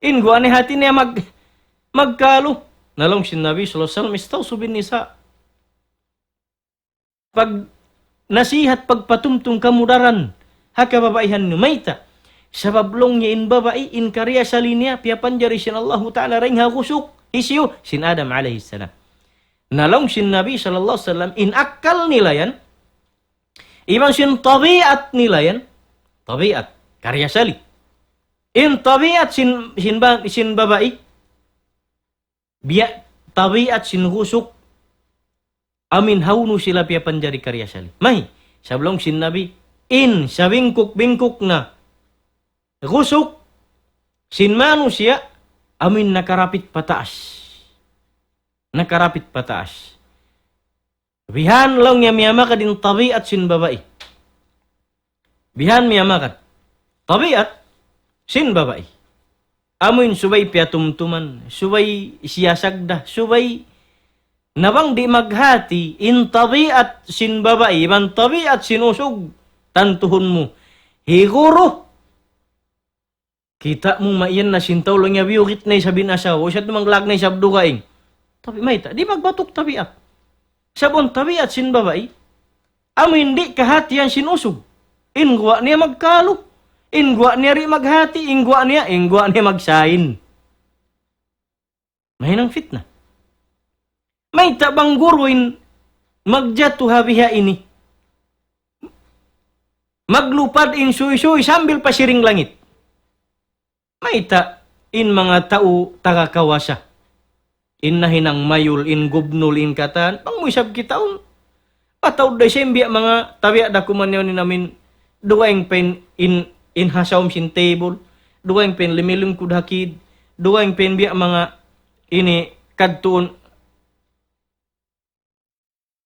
In guwa' niya hati niya mag-, magkalu. Na laung sin Nabi sallallahu alayhi wasallam, استوصوا بالنساء. Pag-, nasihat, pagpatumtum kamu daran ha kababaihan niyu. Mayta', sabab laung niya in babai, in kariyasali niya, piyapanjari sin Allahu Ta'ala dayn ha gusuk. Hisiyu? Sin Adam alayhi salam. Na laung sin Nabi sallallahu alayhi wasallam, in akkal nila yan, iban sin tabiat nila yan, tabiat, kariyasali. In tabiat sin, sin ba-, sin babai, biya' tabiat sin gusuk, amu in hawnu sila piyapanjari kariyasali. Mayta', sabab laung sin Nabi, in sabingkuk-bingkuk na gusuk sin manusiya', amu in nakarapit pataas. Nakarapit pataas. Bihan laung niya miyamagad in tabiat sin babai. Bihan miyamagad. Tabiat sin babai. Amu in subay piyatumtuman, subay siyasagda, subay na bang di' maghati in tabiat sin babai, iban tabiat sin usug, tantuhun mu. Higuru, kita' mu mayan na sin tau laung niya biyugit na isab in asawa, u isab tumanglag na isab dugaing. Tapi mayta', di' magbatuk tabiat. Sabab in tabiat sin babai, amu in di' kahatihan sin usug. In guwa' niya magkalu, in guwa' niya di' maghati, in guwa' niya, in guwa' niya magsain. Mahinang fitna. Mayta' bang guru in magjatu ha biha ini? Maglupad in suysuy sambil pa siring langit. Mayta' in manga tau taga kawasa, in nahinang mayul, in gubnul, in katan, bang mu isab kitaun, pataud da isab in biya' manga tabiat da kuman yaun in amin, dugaing pa in, in, in ha sawm sin table, dugaing pa in limilingkud ha kid, dugaing pa in biya' manga ini kadtuun.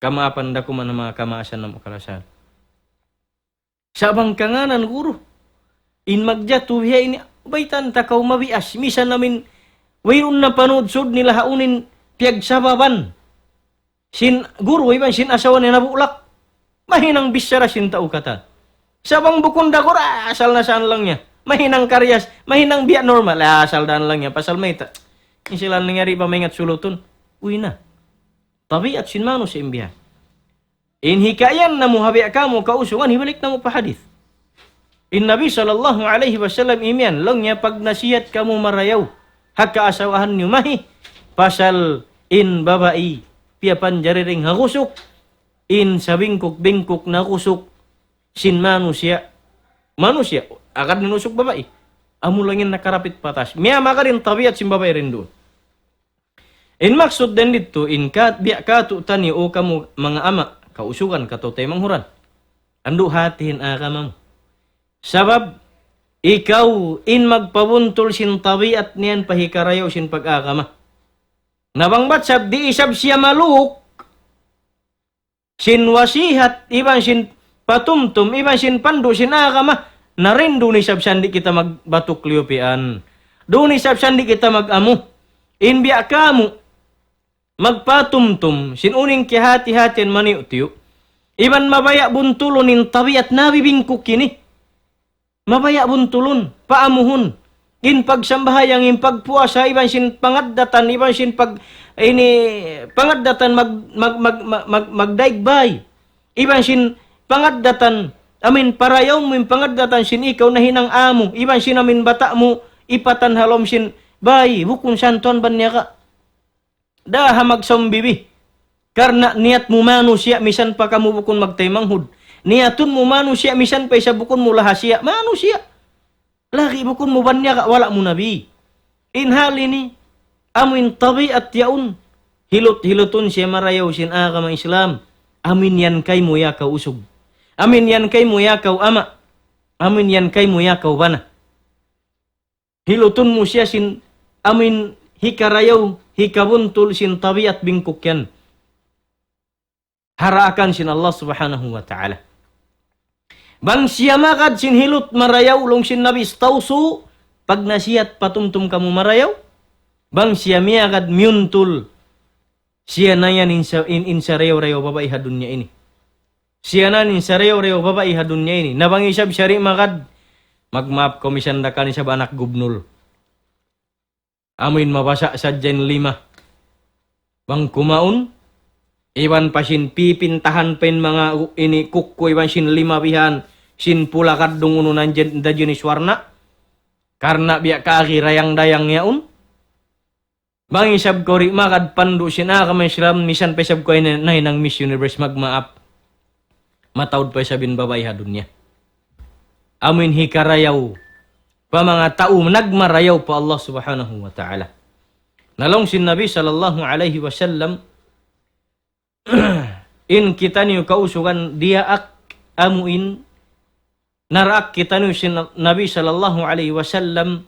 Kamaapan da kuman ha manga kamaasan namu' kalasahan. Sa' bang kangānan guru, in magjatu biha ini, baytaan ta kaw mabias, misan amin, wayruun na panudsud nila ha unu in piyagsababan sin guru, iban sin asawa niya nabulak. Mahinang bichara sin tau katan. Sa' bang bukun da guru, ah, asal na saan laung niya. Mahinang karyas, mahinang biya' normal. Ah, asal daan lang yan, pasal mayta'. In sila nangyari ba maingat sulutun? Uy na. Tabiat sin manusiya' in biya'. In hikayan namu' ha biya' kamu kausugan, hibalik namu' pa hadith. In Nabi sallallahu alayhi wasallam imiyan, laung niya, pagnasihat kamu marayaw ha kaasawahan niyu, mahi, pasal in babai piyapanjari dayn ha kusuk, in sabingkuk-bingkuk na kusuk sin manusiya', manusiya', agad in usug babai. Amu laung in nakarapit pa taas. Miyamagad in tabiat sin babai dayn duun. In maksud dayn didtu, in ka, biya' katu'taniyu, o kamu manga ama', kausugan, kataw-taymanghuran. Andu' hātihan agama mu. Sabab, ikaw in magpabuntul sin tabiat niyan pa hikarayaw sin pag-agama. Na bang bat sab di' isab siya maluuk sin wasihat, iban sin patumtum, iban sin pandu' sin agama, na dayn duun isab siya di' kita magbatuk liyupian. Duun isab siya di' kita mag-amu. In biya' kamu, magpatumtum, sin unu in kiyahāti-hātihan maniyu'-tiyu'. Iban mabaya' buntulun in tabiat nabi bingkuk ini. Mabaya' buntulun, paamuhun. In pagsambahayang, in pagpuasa, iban sin pangaddatan, iban sin pag, ini, pangaddatan mag, mag, mag, mag, mag, magdaig bay. Iban sin pangaddatan, amin parayaw mu in pangaddatan sin ikaw nahinang amu, iban sin amin bata' mu, ipatan ha lawm sin bay, bukun santuan banyaga. Daha magsaumbibi. Karna' niyat mu manusiya', misan pa kamu bukun magtaymanghud. Niyatun mu manusiya', misan pa isab bukun mu lahasiya'. Manusiya'. Lagi' bukun mu banyaga, wala' mu nabi. In hal ini, amu in tabiat yaun. Hilut-hilutun siya marayaw sin agama Islam. Amu in yan kaymu ya kaw usug. Amu in yan kaymu ya kaw ama'. Amu in yan kaymu ya kaw bana. Hilutun mu siya sin amin hikarayaw, hikabuntul sin tabiat bingkuk yan. Ha daakan sin Allah Subhanahu wa Ta'ala. Bang siya magad sin hilut marayaw, laung sin Nabi, "Istawsu," pagnasihat, patumtum kamu marayaw. Bang siya miyagad miyuntul, siya na yan in sa-, in, in sarayaw-rayaw babai ha dunya ini. Siya na in sarayaw-rayaw babai ha dunya ini. Na bang isab siya di' magad, magmaap kaw misan da kan isab anak gubnul. Amuin mabasa' sadja in lima. Bang kumaun, iban pa sin pipintahan pa in manga u-, ini kukku iban sin lima bihan, sin pula kaddung unu na jen-, da jinis warna'. Karna' biya' kaagi dayang-dayang yaun. Bang isab kaw di' magad pandu' sin agama Islam, misan pa isab kaw ini nahinang Miss Universe, magmaap. Mataud pa isab in babai ha dunya. Amuin hikarayaw pa manga tau nagmarayaw pa Allah Subhanahu wa Ta'ala. Na laung sin Nabi sallallahu alayhi wasallam, in kitaniyu kausugan diyaak amuin naraak kitaniyu sin Nabi sallallahu alayhi wasallam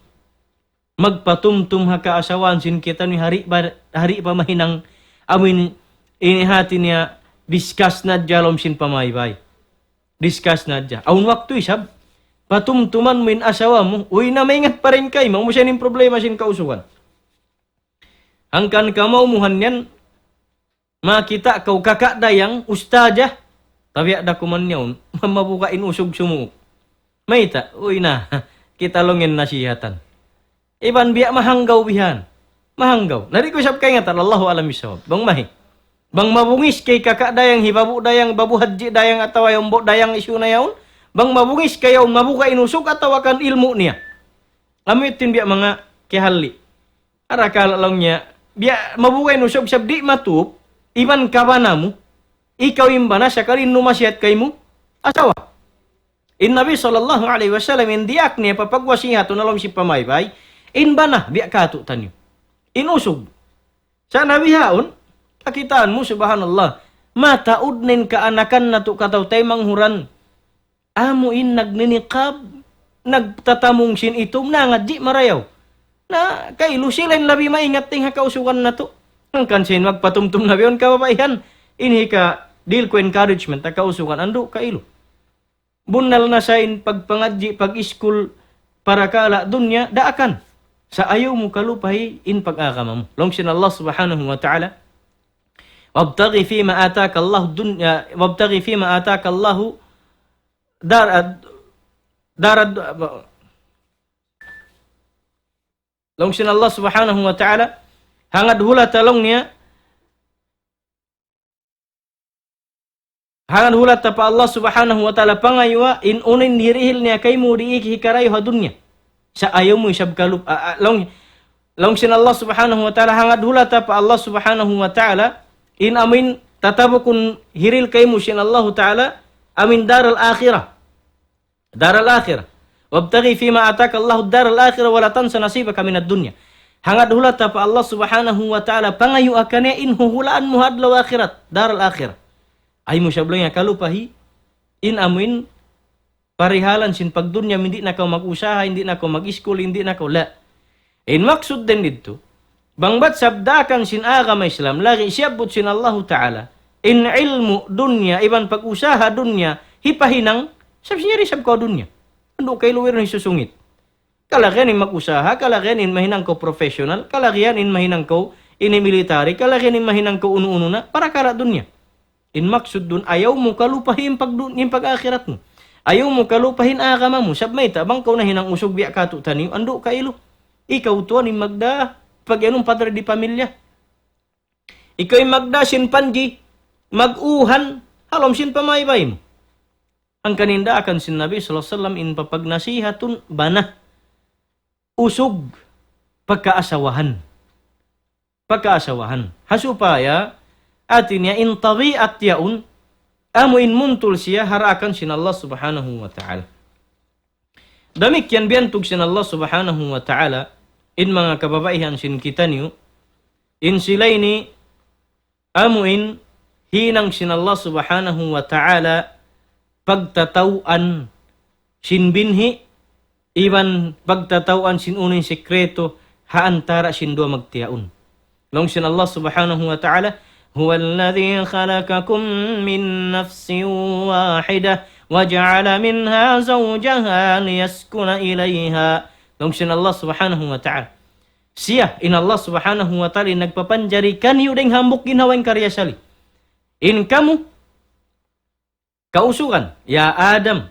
magpatumtum ha kaasawahan sin kitaniyu hari pa, hari pa mahinang amuin ini hati niya discuss na diyalom sin pamaybay. Discuss na diya. Awn waktu isab, patumtuman mu in asawa mu, uy na maingat pa dayn kaymu, amu siya in problema sin kausugan. Hangkan kamaumuhan yan, makakita' kaw kaka' dayang, ustadjah, tabiya' da kuman yaun, mabuga' in usug sumuuk. Mayta', uy na, kita' laung in nasihatan. Iban biya' mahanggaw bihan. Mahanggaw. Na di' ku isab kaingatan, Allahu a'lam bissawab. Bang mahi. Bang mabungis kay kaka' dayang, hibabu' dayang, babu' hadji dayang, atawa yambo' dayang isu na yaun. Bang mabungis kay yaun, mabuga' in usug atawa kan ilmu' niya. Amu yadtu in biya' manga kiyahalli'. Arakala' laung niya, biya' mabuga' in usug sab di' matup, iban kabana mu, ikaw in bana sakali in numasihat kaymu, asawa. In Nabi sallallahu alayhi wasallam, in diyaak niya pa pagwasihatun ha lawm sin pamaybay, in bana, biya' katu'taniyu. In usug. Sa' na bihaun, kakitaan mu, subhanallah, mataud na in kaanakan natu' kataw-taymanghuran. Amu in nagniniqab, nagtatamung sin itum, nangadji' marayaw. Na, kailu sila in labi maingat dayn ha kausugan natu'. Hangkan sin magpatumtum na bihaun kababaihan, in hika dihil ku encouragement, ha kausugan, andu' kailu. Bunnal na sa in pagpangadji', pag-iskul, parakala' dunya, daakan. Sa' ayaw mu kalupahi in pag-agama mu. Laung sin Allah Subhanahu wa Ta'ala, وابتغ فيما آتاك الله الدنيا، وابتغ فيما آتاك الله دار، دار، Laung sin Allah Subhanahu wa Ta'ala, hangad hulat ta laung niya, hangad hulat ta pa Allah Subhanahu wa Ta'ala pangayuwa, in unu in hirihil niya kaymu di' hikarayaw ha dunya. Sa' ayaw mu isab kalup-, a, a, laung, laung sin Allah Subhanahu wa Ta'ala, hangad hulat ta pa Allah Subhanahu wa Ta'ala, in amuin tatabukun hirihil kaymu sin Allah Ta'ala, amuin dar al-akhirah. Dar al-akhirah. وابتغ فيما آتاك الله الدار الآخرة ولا تنس نصيبك من الدنيا. Hangad hulat ta pa Allah Subhanahu wa Ta'ala, pangayuwa kaniya in huhulaan mu ha adlaw akhirat, dar al-akhirah. Ayaw mu isab laung niya kalupahi, in amuin parihalan sin pagdunya, di' na kaw mag-usaha, di' na kaw mag-iskul, di' na kaw la. In maksud dayn didtu, bang bat sabdakan sin agama Islam, lagi' siyabbut sin Allahu Ta'ala, in ilmu' dunya, iban pag-usaha dunya, hipahinang, sabab siya di' isab kaw dunya. Andu' kailu wayruun hisusungit. Kalagihan in mag-usaha, kalagihan in mahinang kaw professional, kalagihan in mahinang kaw ini military, kalagihan in mahinang kaw unu-unu na, parakala' dunya. In maksud duun, ayaw mu kalupahi in pagdu-, in pag-akhirat mu. Ayaw mu kalupahi in agama mu. Sabab mayta', bang kaw nahinang usug biya' katu' taniyu, andu' kailu. Ikaw tuwan in magdā, pag-iyanun padre de pamilya. Ikaw in magdā sin panji, mag-uhan, ha lawm sin pamaybay mu. Hangkan in daakan sin Nabi sallallahu alayhi wasallam in papagnasihatun bana. Usug pagkaasawahan. Pagkaasawahan. Ha supaya, hati niya in tabiat yaun, amu in muntul siya ha daakan sin Allah Subhanahu wa Ta'ala. Damikkiyan biyantug sin Allah Subhanahu wa Ta'ala, in manga kababaihan sin kitaniyu, in sila ini, amu in hinang sin Allah Subhanahu wa Ta'ala pagtataw'an sin binhi', iban pagtataw'an sin unu in sikreto ha antara' sin duwa magtiyaun. Laung sin Allah Subhanahu wa Ta'ala, هو الذي خلقكم من نفس واحدة وجعل منها زوجها ليسكن إليها. Laung sin Allah Subhanahu wa Ta'ala. Siya, in Allah Subhanahu wa Ta'ala, in nagpapanjari kaniyu dayn hambuuk ginhawa in kariasali. In kamu, kausugan, يا آدم،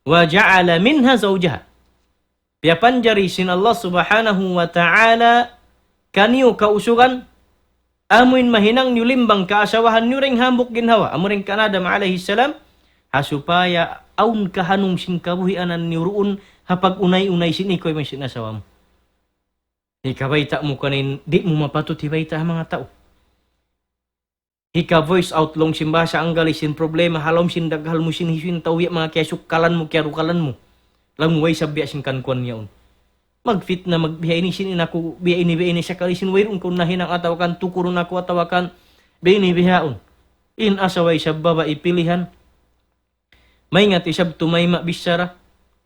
وجعل منها زوجها. Piyapanjari sin Allah Subhanahu wa Ta'ala kaniyu kausugan, amu in mahinang niyu limbang kaasawahan niyu dayn hambuuk ginhawa, amu in kan Adam alayhi salam, ha supaya awn kahanung sin kabuhianan niyu duun ha pag-unay-unay sin ikaw iban sin asawa mu. Hikabayta' mu kaniya in di' mu mapatut hibayta' ha manga tau. Hika-voice out laung sin bahasa Anggalis in problema, ha lawm sin daghal mu sin hisiyu in tau, biya' manga kiyasukkalan mu, kiyarukalan mu. Laung mu way isab biya' sin kan kuwan yaun. Magfitna, magbiya' ini sin in aku, biya' ini, biya' ini, sakali sin wayruun kaw nahinang atawa kan tukurun aku atawa kan biya' ini, biya' yaun. In asawa isab babai pilihan. Maingat isab tumayma' bichara.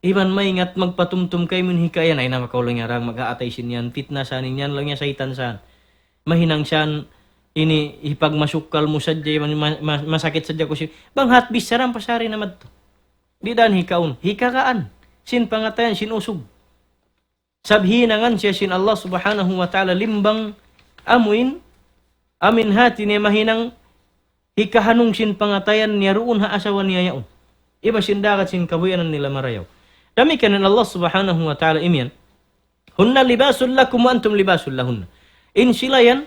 Iban maingat magpatumtum kaymu in hikayan. Ay, na makaw laung niya, rang maghaatay sin yan. Fitna sa yan, laung niya, saytan sa yan. Mahinang sa yan, ini hipagmasukkal mu sadja, iban ma-, ma-, masakit sadja ku si-, bang hat bichara, pasari na madtu. Di' dan hikaun, hikagaan. Sin pangatayan, sin usug. Sabab hinangan siya sin Allah Subhanahu wa Ta'ala limbang amuin, amuin hati niya mahinang hikahanung sin pangatayan niya duun ha asawa niya yaun. Iban sin dagat sin kabuhianan nila marayaw. Damikkiyan in Allah Subhanahu wa Ta'ala imiyan. هن لباس لكم وأنتم لباس لهن. In sila yan,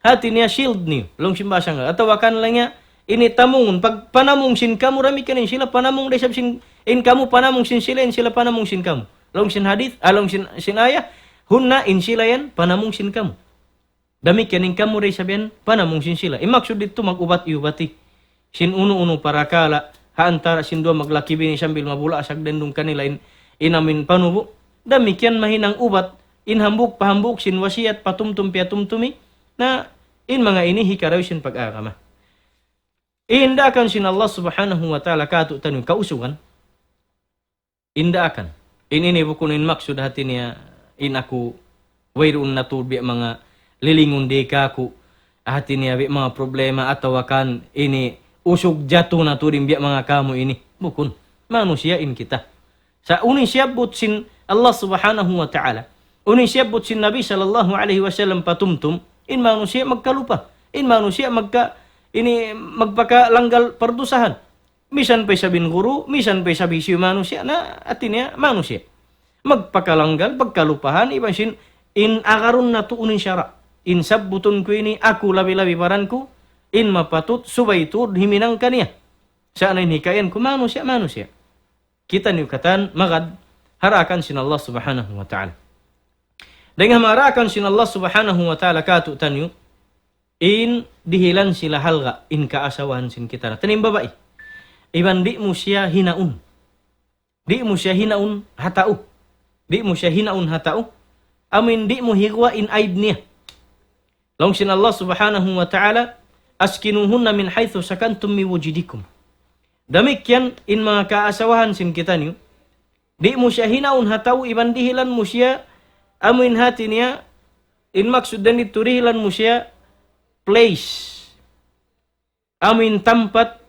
hati niya shield niyu, laung sin bahasa Anggalis. Atawa kan laung niya, ini tamungun, pag-, panamung sin kamu, damikkiyan in sila panamung da isab sin, in kamu panamung sin sila, in sila panamung sin kamu. Laung sin hadith, ah, laung sin, sin ayah, hunna in sila yan, panamung sin kamu. Damikkiyan in kamu da isab yan, panamung sin sila. In maksud didtu mag-ubat-iyubati. Sin unu-unu parakala', ha antara' sin duwa maglaki-bini sambil mabula' asag dendung kanila in, in amuin panubu'. Damikkiyan mahinang ubat, in hambuuk pa hambuuk sin wasiyat patumtum piyatumtumi, na in manga ini hikarayaw sin pag-agama. In daakan sin Allah Subhanahu wa Ta'ala kātu'niyu kausugan. In daakan. In ini bukun in maksud hati niya in aku wayruun na tuud biya' manga lilingun di kaku'. Hati niya biya' manga problema atawa kan ini usug jatu na tuud in biya' manga kamu ini. Bukun. Manusiya' in kita. Sa' unu in siyabbut sin Allah Subhanahu wa Ta'ala, unu in siyabbut sin Nabi sallallahu alayhi wasallam patumtum, in manusiya' magkalupa, in manusiya' magka-, ini magpakalanggal pardusahan. Misan pa isab in guru, misan pa isab hisiyu manusiya', na hati niya manusiya'. Magpakalanggal, pagkalupahan, iban sin in agarun natu' unu in sara'. In sabbutun ku ini aku labi-labi baran ku, in mapatut subay tuud himinang kaniya. Sa' na in hikayan ku manusiya', manusiya'. Kitaniyu katan magad ha daakan sin Allah Subhanahu wa Ta'ala. Dayn ha manga daakan sin Allah Subhanahu wa Ta'ala kātu'niyu, in dihilan sila halga' in kaasawahan sin kitaniyu. Hāti niya in babai. Iban di' mu siya hinaun. Di' mu siya hinaun ha tau. Di' mu siya hinaun ha tau. Amuin di' mu higuwa' in aib niya. Laung sin Allah Subhanahu wa Ta'ala, "أسكنوهن من حيث سكنتم من وجدكم." Damikkiyan in manga kaasawahan sin kitaniyu. Di' mu siya hinaun ha tau iban dihilan mu siya, amuin hāti niya, in maksud dayn ditu dihilan mu siya place. Amuin tampat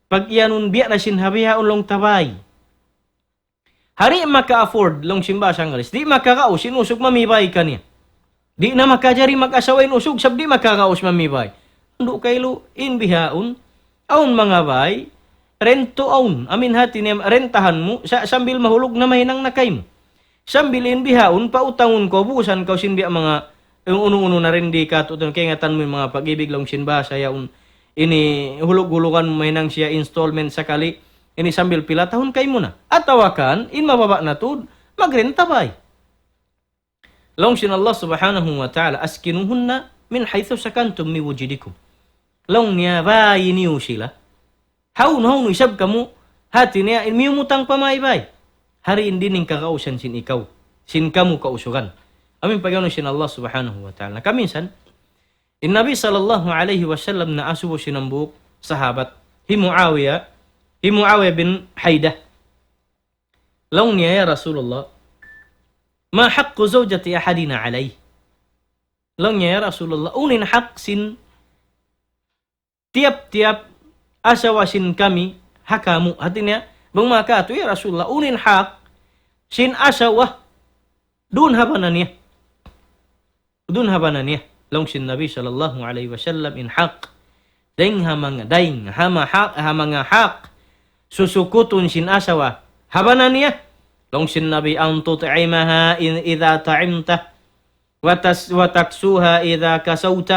pag-iyanun biya' na sin ha bihaun laung ta bāy. Di' maka-afford laung sin bahasa Anggalis. Di' makagaus in usug mamibay kaniya. Di' na makajari mag-asawa in usug, sabab di' makagaus mamibay. Andu' kailu in bihaun, awn manga bāy, rent to own. Amuin hāti niya rentahan mu, sa-, sambil mahulug na mahinang na kaymu. Sambil in bihaun, pautangun kaw, buusan kaw sin biya' manga, unu-unu na rin di' kātu'niyu, kaingatan mu in manga pag-ibig laung sin bahasa yaun. Ini hulug-hulugan mu mahinang siya installment sakali, ini sambil pila tahun kaymu na. Atawa kan, in mababa' na tuud, magrenta bāy. Laung sin Allah Subhanahu wa Ta'ala, "أسكنوهن من حيث سكنتم من وجدكم." Laung niya, bāy niyu sila. Hawnu, hawnu isab kamu, hāti niya, in miyumutang pa maybay. Hari in dining kagausan sin ikaw, sin kamu kausugan. Amuin pag-anu sin Allah Subhanahu wa Ta'ala. Kaminsan, in Nabi sallallahu alayhi wasallam naasubu sin hambuuk sahabat. Hi Muawiya, hi Muawiya bin Haydah. Laung niya, "Ya Rasulullah, ما حق زوجة أحدنا علي؟" Laung niya, "Ya Rasulullah, unu in hak sin tiyap-tiyap asawa sin kami ha kamu?" Hāti niya, bang makatu, "Ya Rasulullah, unu in hak sin asawa duun ha bana niya?" Duun ha bana niya. Laung sin Nabi sallallahu alayhi wasallam, in hak. Dayn ha manga, dayn ha ma-, ha-, ha manga hak. Susukutun sin asawa ha bana niya. Laung sin Nabi, أن تطعمها إن-، إذا طعمت، وتس-، وتكسوها إذا كسوت،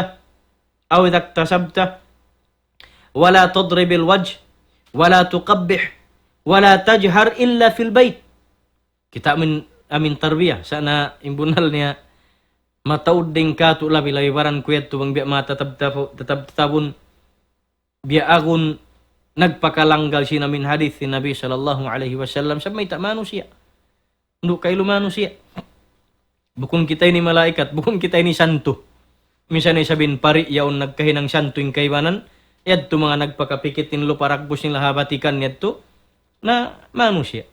أو إذا اكتسبت، ولا تضرب الوجه، ولا تقبح، ولا تجهر إلا في البيت. Kita' amin, amin tarbiya, sa' na in bunnal niya mataud dayn kātu' labi-labi baran ku yadtu bang biya' matatab-, tabu-, tatab-, tatabun biya' agun nagpakalanggal sin amin hadith sin Nabi sallallahu alayhi wasallam, sa' mayta' manusiya'. Andu' kailu manusiya'. Bukun kita ini malaikat, bukun kita ini santu. Misan isab in pari' yaun nagkahinang santu in kaibanan, yadtu manga nagpakapikit in lupa dagbus nila ha Vatican yadtu, na manusiya'.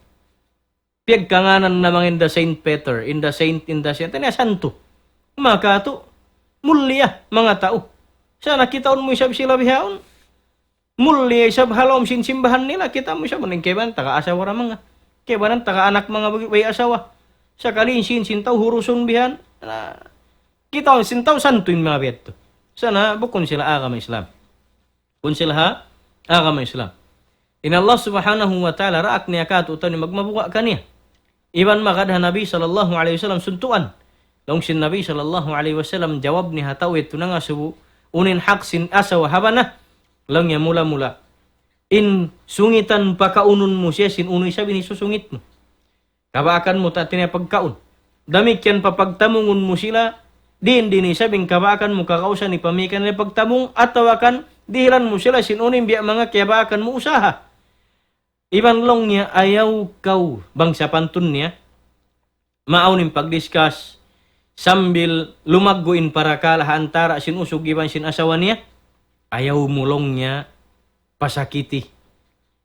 Piyagkangānan na manga in the Saint Peter, in the Saint, in the Saint, ini santu. Makatu', mulia manga tau. Sa' na kitaun mu isab sila bihaun. Mulia isab ha lawm sin simbahan nila, kita' mu isab, in kaibanan taga asawa ra manga. Kaibanan taga anak manga bagi-, way asawa. Sakali in sin, sin tau hurusun bihan. Na, kitaun sin tau santu in manga biya' yadtu. Sa' na, bukun sila agama Islam. Bukun sila ha agama Islam. In Allah Subhanahu wa Ta'ala daak niya kātu'niyu magmabuga' kaniya. Iban magad ha Nabi sallallahu alayhi wasallam suntuan. Laung sin Nabi sallallahu alayhi wasallam jawab niya ha tau yadtu nangasubu, unu in hak sin asawa ha bana. Laung niya mula-mula, in sungitan pakaunun mu siya sin unu isab in hisusungit mu. Kabaakan mu ta' tiniya pagkaun. Damikkiyan pa pagtamungun mu sila, diin-diin isab in kabaakan mu kagausan hipamī' kanila pagtamung, atawa kan dihilan mu sila sin unu in biya' manga kiyabaakan mu usaha. Iban laung niya ayaw kaw bang sapantun niya, maawn in pagdiscuss, sambil lumaggu' in parakala' ha antara' sin usug iban sin asawa niya, ayaw mu laung niya pasakiti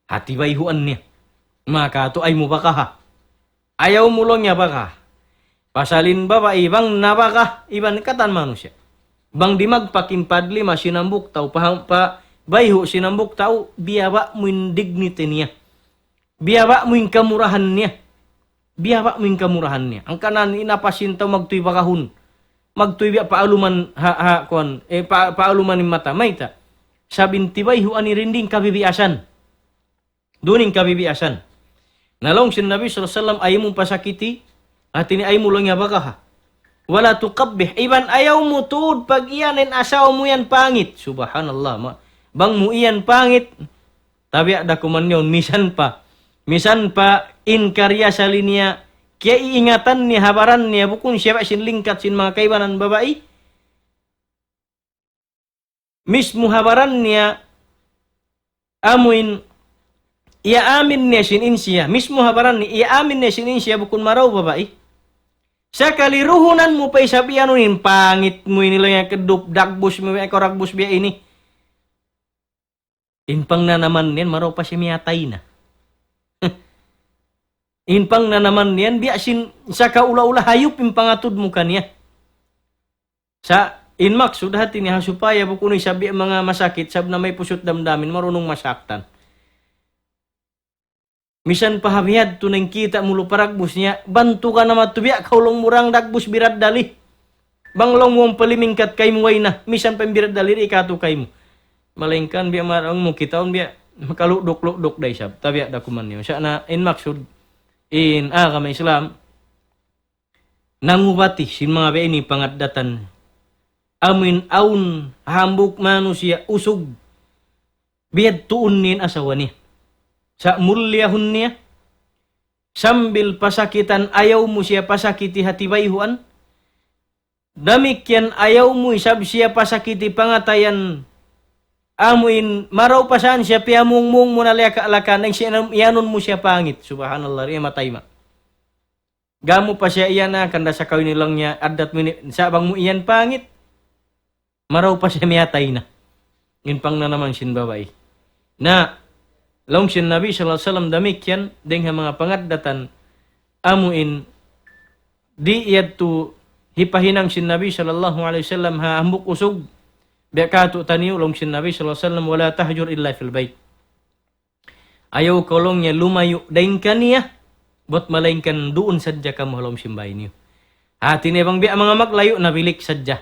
hati bayhuan niya. Makatu' ayaw mu bagaha. Ayaw mu laung niya bagaha. Pasal in babai bang nabagaha, iban katan manusiya'. Bang di' magpakimpadli ma sin hambuuk tau, pa, pa bayhu' sin hambuuk tau, biyaba' mu in dignity niya. Biyaba' mu in kamurahan niya. Biyaba' mu in kamurahan niya. Hangkan in apa sin tau magtuy bagahun. Magtuy biya' paaluman ha, ha, kuwan, eh, pa, paaluman in mata. Mayta'? Sabab in tibayhuan ini duun in kabibiyasan. Duun in kabibiyasan. Na laung sin Nabi sallallahu alayhi wasallam, ayaw mu pasakiti, hati niya ayaw mu laung niya bagaha. ولا تقبح. Iban ayaw mu tuud pag-iyanun in asawa mu yan pangit. Subhanallah, ma. Bang mu iyan pangit, tabiya' da kuman yaun, misan pa. Misan pa in karna' asal niya, kiyaiingatan niya ha baran niya, bukun siya ba sin lingkat sin manga kaibanan babai. Mismu ha baran niya, amuin, iyaamin niya sin in siya. Mismu ha baran niya, iyaamin niya sin in siya, bukun marayaw babai. Sakali ruhunan mu pa isab iyanun in pangit mu ini, laung niya, kadup, dagbus mu, ikaw dagbus biya' ini. In pangnanaman niyan, marayaw pa siya miyatay na. In pangnanaman niyan, biya' sin sakaula-ula hayup in pangatud mu kaniya. Sa' in maksud hati niya ha supaya bukun isab biya' manga masakit, sabab na may pusut damdamin, marunong masaktan. Misan pa ha bihadtu na in kita' mu lupa dagbus niya, bantugan na matu biya' kaw laung mu dagbus biradali. Bang laung mu palimingkat kaymu way na, misan pa in biradali di' katu' kaymu. Malaingkan biya' marayaw mu kitaun biya' makalukduk-lukduk da isab. Tabiya' da kuman niya. Sa' na in maksud, in agama Islam, nangubati sin manga biya' ini pangaddatan. Amuin awn hambuuk manusiya' usug biyadtuun niya in asawa niya. Sa' mulliyahun niya, sambil pasakitan, ayaw mu siya pasakiti hati bayhuan. Damikkiyan ayaw mu isab siya pasakiti pangatayan, amuin marayaw pa saan siya piyamungmung mu na liyaka-laka, nang siya iyanun mu siya pangit. Subhanallah, riya matay ma. Gamu pa siya iyan na, kanda sa kawin nilang niya, addat mu ini, sa' bang mu iyan pangit, marayaw pa siya miyatay na. In pangnanaman sin babai. Na, laung sin Nabi sallallahu alayhi wasallam damikkiyan, dayng ha manga pangaddatan, amuin, di' yadtu hipahinang sin Nabi sallallahu alayhi wasallam ha hambuuk usug, biya' katu' taniyu, laung sin Nabi sallallahu alayhi wasallam, ولا تهجر إلا في البيت. Ayaw kaw laung niya lumayu' dayn kaniya, bat malaingkan duun sadja kamu ha lawm sin bāy niyu. Hāti niya bang biya' manga maglayu' na bilik sadja.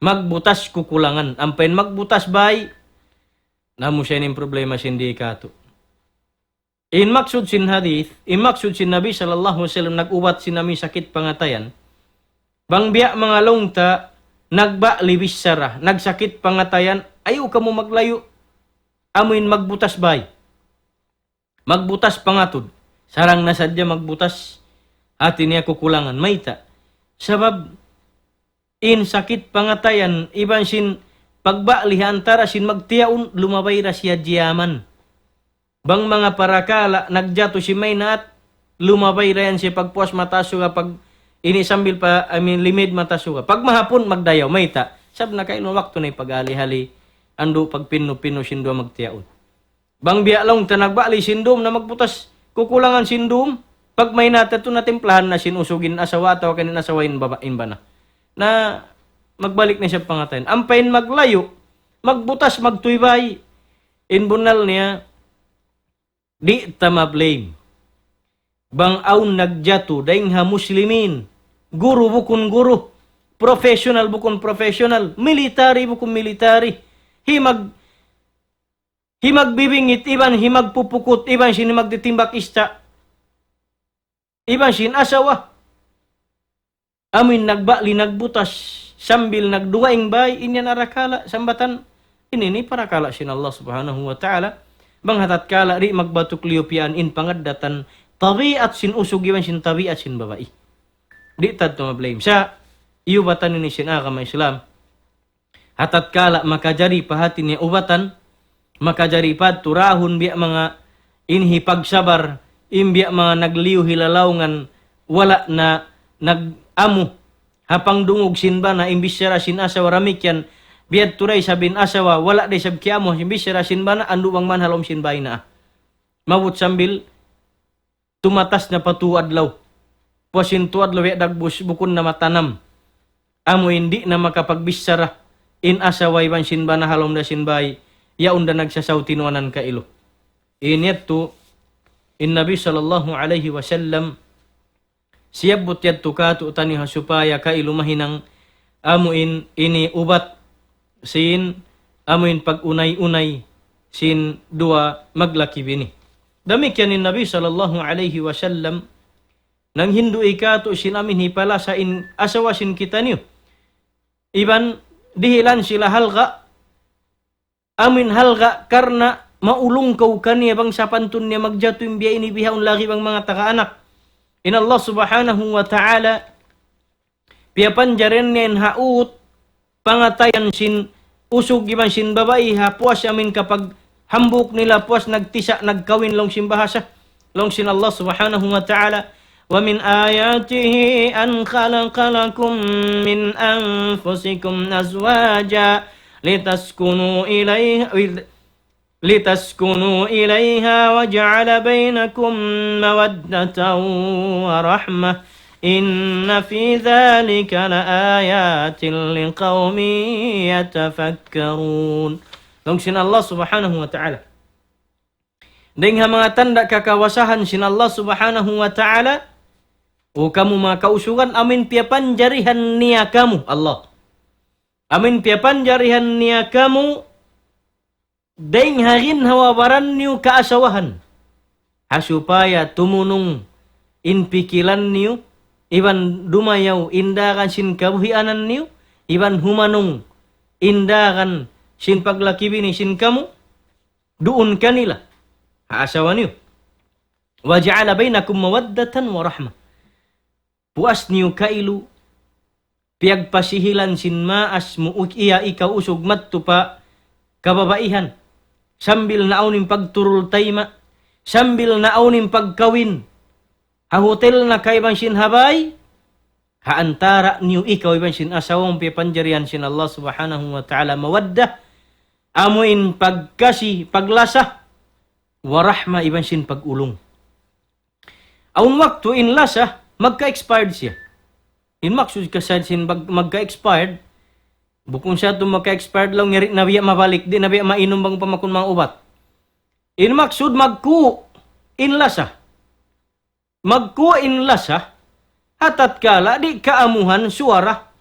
Magbutas kukulangan, ampa in magbutas bāy, na amu siya in problema sin di' katu'. In maksud sin hadith, in maksud sin Nabi sallallahu alayhi wasallam nag-ubat sin amu in sakit pangatayan, bang biya' manga laung ta, nagbali bichara, nagsakit pangatayan, ayaw kamu maglayu', amu in magbutas bāy. Magbutas pangatud. Sarang na sadja magbutas, hāti niya kukulangan. Mayta'? Sabab in sakit pangatayan, iban sin pagbali ha antara sin magtiyaun, lumabay da siya jiyaman. Bang manga parakala' nagjatu sin maynaat, lumabay da yan siya pagpuas mata suga, pag ini sambil pa, I mean, limid mata suga. Pag mahapun, magdayaw, mayta'? Sabab na kailu waktu na in pag-ali-hali, andu' pagpinnu-pinnu sin duwa magtiyaun. Bang biya' laung ta nagbali sin dum na magbutas, kukulangan sin dum, pag maynaat tu na timplahan na sin usug in asawa atawa kan in asawa in baba-, in bana. Na magbalik na siya pangatayan. Ampa in maglayu', magbutas, magtūy bāy. In bunnal niya, di' ta ma-blame. Bang awn nagjatu, dayng ha muslimin, guru bukun guru, professional bukun professional, military bukun military, himag-, himagbibingit, iban himagpupukut, iban sin himagtitimbak ista', iban sin asawa. Amu in nagbali, nagbutas, sambil nagdugaing bāy, in yan arakala', sambatan, ini ini parakala' sin Allah Subhanahu wa Ta'ala. Bang ha tatkala di' magbatuk liyu piyaan in pangaddatan, tabiat sin usug iban sin tabiat sin babai. Di' ta tuud ma-blame. Sa', iyubatan ini sin agama Islam. Ha tatkala makajari pa hāti niya ubatan, makajari pa turahun biya' manga in hipagsabar, in biya' manga nagliyu hilalaungan, wala' na nag-amu, ha pangdungug sin bana, in bichara sin asawa damikkiyan, biya' tu da isab in asawa, wala' da isab kiyamu, in bichara sin bana, andu' bang man ha lawm sin bāy na. Maabut sambil tumatas na pa tū adlaw. Puas in tū adlaw ya dagbus bukun na matanam. Amu in di' na makapagbichara in asawa iban sin bana ha lawm da sin bāy, yaun da nagsasaw tinuanan kailu. In yadtu, in Nabi sallallahu alayhi wasallam, siyabbut yadtu kātu'niyu ha supaya kailu mahinang amu in ini ubat sin amu in pag-unay-unay sin duwa maglaki-bini. Damikkiyan in Nabi sallallahu alayhi wasallam Nanghindu' katu' sin amin hipalasa in asawa sin kitaniyu. Iban dihilan sila halga', amin halga' karna' maulung kaw kaniya bang sapantun niya magjatu in biya' ini bihaun lagi' bang manga taga anak. In Allah Subhanahu wa Ta'ala, piyapanjarihan niya in ha ut pangatayan sin usug iban sin babai ha puas amin kapaghambuuk nila puas nagtisa' nagkawin laung sin bahasa. Laung sin Allah Subhanahu wa Ta'ala, ومن آياته أن خلق لكم من أنفسكم أزواجا لتسكنوا إليها، لتسكنوا إليها وجعل بينكم مودة ورحمة إن في ذلك لآيات لقوم يتفكرون. Laung sin Allah Subhanahu wa Ta'ala. Dayng ha manga tanda' kakawasahan sin Allah Subhanahu wa Ta'ala, o kamu manga kausugan, amin piyapanjarihan niya kamu, Allah. Amin piyapanjarihan niya kamu, dayng ha ginhawa-baran niyu kaasawahan. Ha supaya tumunung in pikilan niyu, iban dumayaw in dagan sin kabuhianan niyu, iban humanung in dagan sin paglaki-bini sin kamu, duun kanila, ha asawa niyu. وجعل بينكم مودة ورحمة. Puas niyu kailu, piyagpasihilan sin maas mu uk-, iya ikaw usug madtu pa kababaihan. Sambil naawn in pagturul tayma', sambil naawn in pagkawin. Ha hotel na kaiban sin ha bay, ha antara' niyu ikaw iban sin asawa mu piyapanjarihan sin Allah Subhanahu wa Ta'ala mawadda, amu in pagkasi, paglasa, wa rahma iban sin pag-ulung. Awn waktu in lasa, magka-expired siya. In maksud ka sa sin mag-, magka-expired, bukun sa tu magka-expired laung, yari na biya' mabalik, di' na biya' mainum bang pamakun manga ubat. In maksud magku, in lasa. Magku in lasa, ha tatkala di' kaamuhan suwara,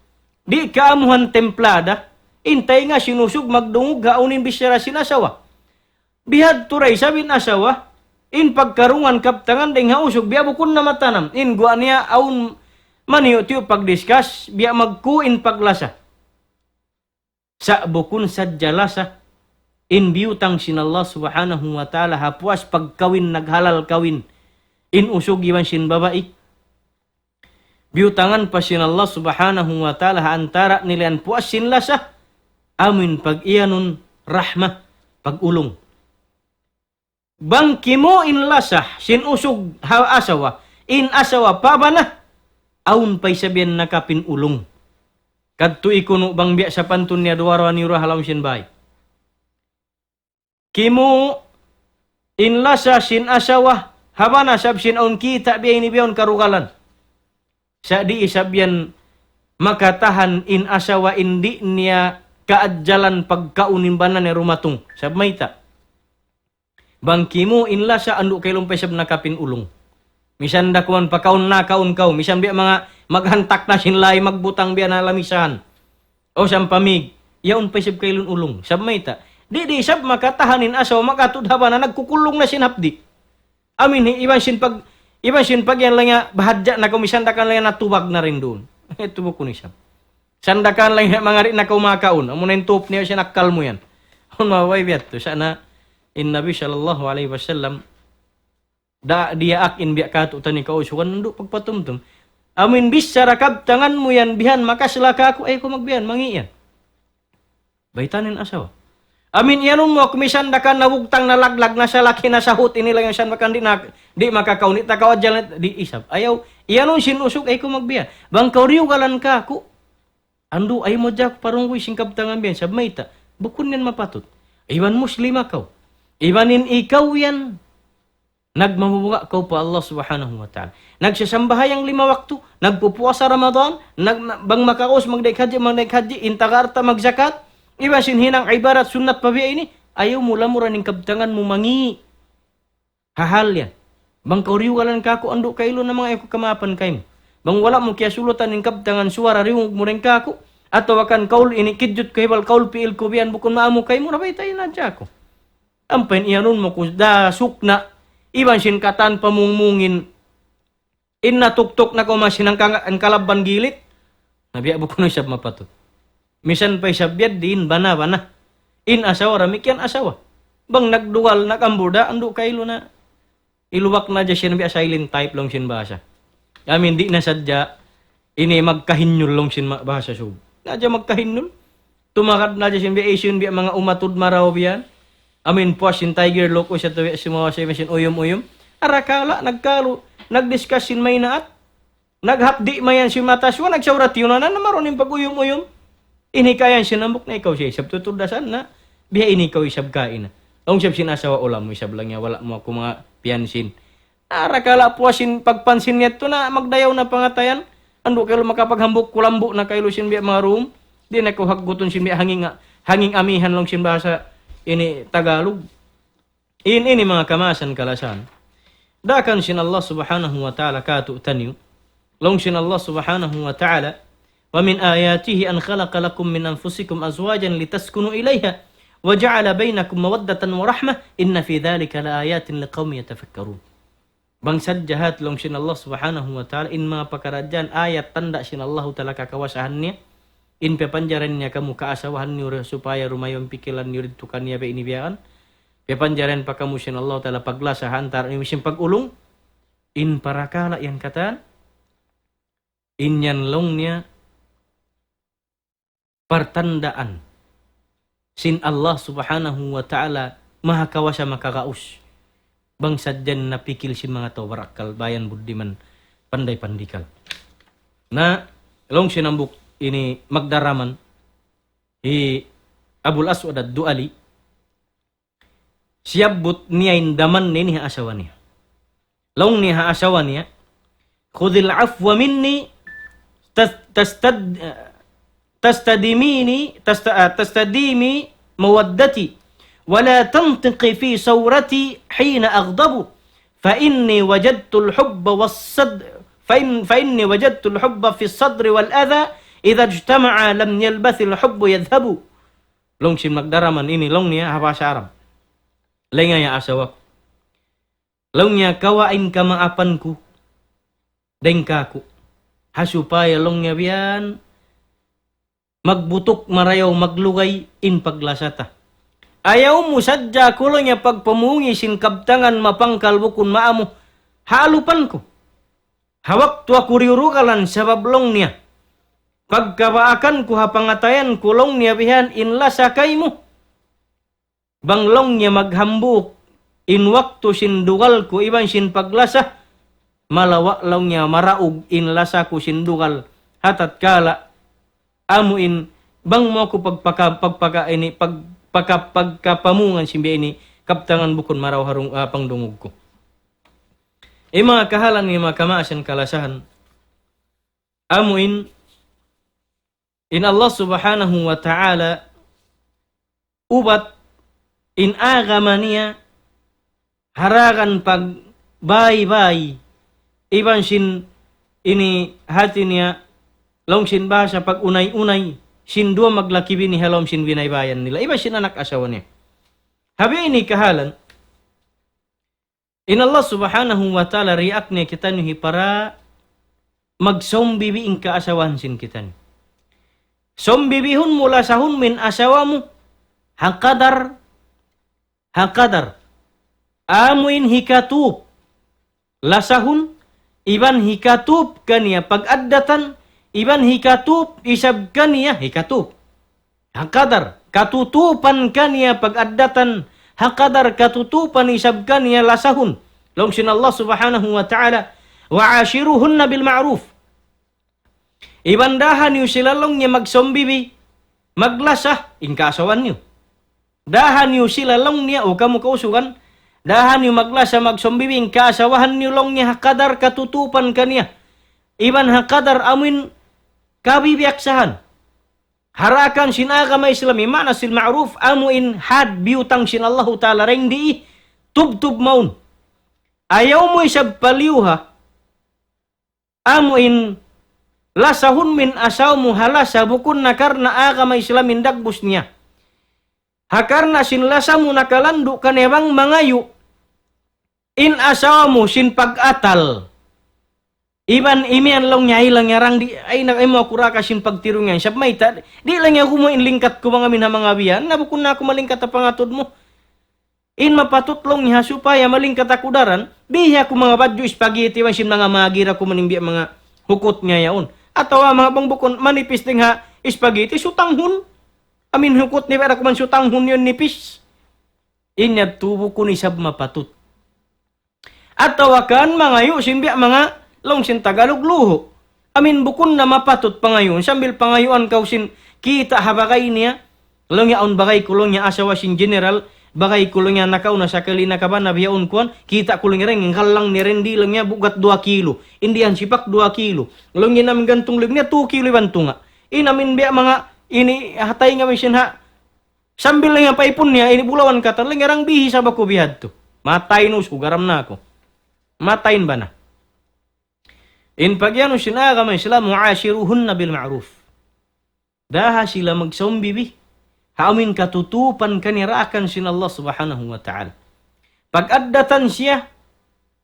di' kaamuhan templada, in taynga sin usug magdungug ha unu in bichara sin asawa. Bihadtu da isab in asawa, in pagkarungugan kabtangan dayng ha usug, biya' bukun na matanam. In guwa' niya awn maniyu'-tiyu' pagdiscuss, biya' magku in paglasa. Sa' bukun sadja lasa, in biyutang sin Allah Subhanahu wa Ta'ala ha puas pagkawin, naghalal kawin in usug iban sin babai. Biyutangan pa sin Allah Subhanahu wa Ta'ala ha antara' nila yan puas sin lasa, amu in pag-iyanun rahma, pag-ulung. Bang kimu in lasa sin usug ha asawa, in asawa pa bana, awn pa isab yan nakapin ulung. Kadtu ikunu' bang biya' sapantun niya duwa-ruwa niyu ra ha lawm sin bay. Kimu in lasa sin asawa ha bana sabab sin awn kita' biya' ini biya' awn karugalan. Sa' di' isab yan makatahan in asawa in di' niya kaadjalan pagkaun in bana niya dumatung. Sabab mayta'. Bang kimu in lasa andu' kailu pa isab nakapin ulung. Misan da kuman pakaun na kaun kaw, misan biya' manga maghantak na sin lay, magbutang biya' na lamisahan. O sampamig, yaun pa isab kailun ulung. Sabab mayta'. Di', di' isab makatahan in asawa makatud ha bana nagkukulung na sin hapdi'. Amin hi, iban sin pag, iban sin pag yan lang ya, bahadja na kaw misan da kan lang ya natubag na rin duun. Itu bukun isab. Sandakan lang ya mangari na kaw makaun. Amu na in tup niya sin akkal mu yan. Awn mabaya' biya' tu. Sa' na in Nabi sallallahu alayhi wasallam, da diyaak in biya' katu' tani kausugan, andu' pagpatumtum. Amin bichara kabtangan mu yan, bihan makasla kaku', ay ku magbihan, mangi' yan. Baytaan in asawa. Amin iyanun mu aku misan da kan nabugtang na laglag na sa laki na sahut ini lang yan, misan da kan di' na, di' makakaun, di' takaw adjal na, di' isab. Ayaw, iyanun sin usug, ay ku magbihan. Bang kaw riyugalan kaku', andu' ay mu jak parungguy sin kabtangan biyan, sabab mayta', bukun yan mapatut. Iban Muslim kaw. Iban in ikaw yan, nagmabubuga' kaw pa Allah Subhanahu wa Ta'ala. Nagsasambahayang lima waktu, nagpupuasa Ramadan, nag-, bang makakaus magdaik haji, magdaik haji, in taga alta' magzakat, iban sin hinang ibadat sunnat pa biya' ini, ayaw mu lamuran in kabtangan mu mangi'. Ha hal yan. Bang kaw riyugalan kaku' andu' kailu na manga ayaw ku kamaapan kaymu. Bang wala' mu kiyasulutan in kabtangan suwara riyungug mu dayn kaku', atawa kan kaul ini kijut ku hibal kaul piil ku biyan bukun maamu kaymu, na baytai na hadja aku. Ampa in iyanun mu ku da sukna', iban sin katan pamungmungin, In natuktuk na kaw masi hangka-, hangkalabban gilit. Na biya' bukun isab mapatut. Misan pa isab biya' diin bana-bana. In asawa damikkiyan asawa. Bang nagdugal, nag-ambuda, andu' kailu na. Iluwak na hadja siya biya' silent type laung sin bahasa. Amin di' na sadja ini magkahinyul laung sin ma-, bahasa Sug. Na hadja magkahinyul. Tumakad na hadja sin biya' isun biya' manga umatud marayaw biya' yan. Amin puas sin tiger look, usa tu biya' sumawa siya sin uyum-uyum. Arakala', nagkalu, nag-discuss sin maynaat. Naghapdi' mayan sin mata suwa, nagsawrat yun na, na maruning pag-uyum-uyum. Ini kayan sin hambuuk na ikaw siya isab tutudasan na, biya' ini ikaw isab kaina. Laung isab sin asawa, "Ula mu isab laung niya, wala' mu aku manga piyansin." Arakala' puas sin pagpansin niya tu na magdayaw na pangatayan. Andu' kailu makapaghambuuk kulambu na kailu sin biya' manga room. Di' na kaw haggutun sin biya' hanging, hanging amihan laung sin bahasa ini Tagalog. In ini manga kamaasan kalasahan. Daakan sin Allah Subhanahu wa Ta'ala kātu'niyu. Laung sin Allah Subhanahu wa Ta'ala, ومن آياته أن خلق لكم من أنفسكم أزواجا لتسكنوا إليها وجعل بينكم مودة ورحمة إن في ذلك لآيات لقوم يتفكرون. Bang sadja hat laung sin Allah Subhanahu wa Ta'ala, in manga pakaradjaan ayat tanda' sin Allahu Ta'ala kakawasahan niya, in piyapanjaran niya kamu kaasawahan niyu supaya rumayaw in pikilan niyu didtu kaniya biya' ini biya' yan. Piyapanjaran pa kamu sin Allahu Ta'ala paglasa ha antara' niyu sin pag-ulung, in parakala' yan katan, in yan laung niya partandaan sin Allah Subhanahu wa Ta'ala maha kawasa makagaus. Bang sadja napikil sin manga tau barakkal bayan buddiman panday pandikal. Na, laung sin hambuuk ini magdaraman, hi Abul Aswad Ad-Du'ali, siyabbut niya in daman niya ini ha asawa niya. Laung niya ha asawa niya, خذي العفو مني تس-، تستد-، تستديميني، تست-، آه، تستديمي مودتي، ولا تنطقي في صورتي حين أغضب، فإني وجدت الحب والصد-، فإن-، فإني وجدت الحب في الصدر والأذى، إذا اجتمعا لم يلبث الحب يذهب. Laung sin magdaraman ini, laung niya ha bahasa Arab. Laung niya, "Ya asawa ku." Laung niya, "Kawaun in kamaapan ku dayn kāku'. Ha supaya," laung niya, "biya' yan magbutuk marayaw maglugay in paglasa ta. Ayaw mu sadja aku," laung niya, "pagpamungi sin kabtangan mapangkal bukun maamu ha alupan ku. Ha waktu aku diyurugalan sabab," laung niya, "pagkabaakan ku ha pangatayan ku," laung niya, "biya' yan in lasa kaymu. Bang," laung niya, "maghambuuk in waktu sin dugal ku iban sin paglasa, malawa'," laung niya, "maraug in lasa ku sin dugal ha tatkala amu in bang mu aku pagpaka-, pagpaka-, ini, pagpaka-, pagkapamungan sin biya' ini kabtangan bukun marayaw ha rung-, ah, pangdungug ku." In manga kahalan, in manga kamaasan kalasahan, amu in, in Allah Subhanahu wa Ta'ala ubat in agama niya ha daran pagbay-bay iban sin ini hati niya, laung sin bahasa, pag-unay-unay sin duwa maglaki-bini ha lawm sin binaybayan nila iban sin anak asawa niya. Ha biya' ini kahalan, in Allah Subhanahu wa Ta'ala diyaak niya kitaniyu hipara magsaumbibi' in kaasawahan sin kitaniyu. Saumbibihun mu, lasahun mu in asawa mu ha kadar, ha kadar amu in hikatup lasahun, iban hikatup kaniya pag-addatan, iban hikatup isab kaniya, hikatup ha kadar katutupan kaniya pag-addatan, ha kadar katutupan isab kaniya lasahun. Laung sin Allah Subhanahu wa Ta'ala, وعاشروهن بالمعروف. Iban daha niyu sila, laung niya, magsaumbibi', maglasa, in kaasawahan niyu. Daha niyu sila, laung niya, o kamu kausugan, daha niyu maglasa, magsaumbibi' in kaasawahan niyu, laung niya, ha kadar katutupan kaniya. Iban ha kadar amu in kabibiyaksahan. Ha daran sin agama Islam, in maana sin ma'ruf, amu in had biyutang sin Allahu Ta'ala dayn di tubtub mawn. Ayaw mu isab paliyuha, amu in lasahun mu in asawa mu ha lasa bukun na karna' agama Islam in dagbus niya. Ha karna' sin lasa mu nakalandu' kaniya bang mangayu' in asawa mu sin pag-atal. Iban imiyan laung niya, ay laung niya, rang di', ay na, ay mu aku raka sin pagtirungan. Sabab mayta', di' laung niya aku mu in lingkat ku manga amin ha manga biya', na bukun na aku malingkat ha pangatud mu. In mapatut laung niya supaya malingkat aku daran, bihi' aku manga badju' spaghetti iban sin manga Maggi ra ku man in biya' manga hukut niya yaun. Atawa manga bang bukun manipis dayn ha spaghetti, sutanghun. Amin hukut niya biya' ra ku man sutanghun yan nipis. In yadtu bukun isab mapatut. Atawa kan mangayu' sin biya' manga laung sin Tagalog luhu'. Amin bukun na mapatut pangayuun, sambil pangayuan kaw sin kita' ha bagay niya. Laung niya awn bagay ku laung niya asawa sin general, bagay ku laung niya nakauna sakali nakabana bihaun kuwan, kita' ku laung niya rin, in kallang niya rin di' laung niya bugat duwa kilo. In di' yan sipak duwa kilo. Laung niya in amin gantung laung niya two kilo iban tunga'. In amin biya' manga ini hatay nga misin ha, sambil laung niya paipun niya, ini bulawan katan, laung niya rang bihi' isab aku bihadtu. Matayn usug, garam na aku. Matayn bana. In pag-iyanun sin agama Islam, وعاشروهن بالمعروف. Daha sila magsaumbibi. Ha amin katutupan kaniya daakan sin Allah Subhanahu wa Ta'ala. Pag-addatan siya,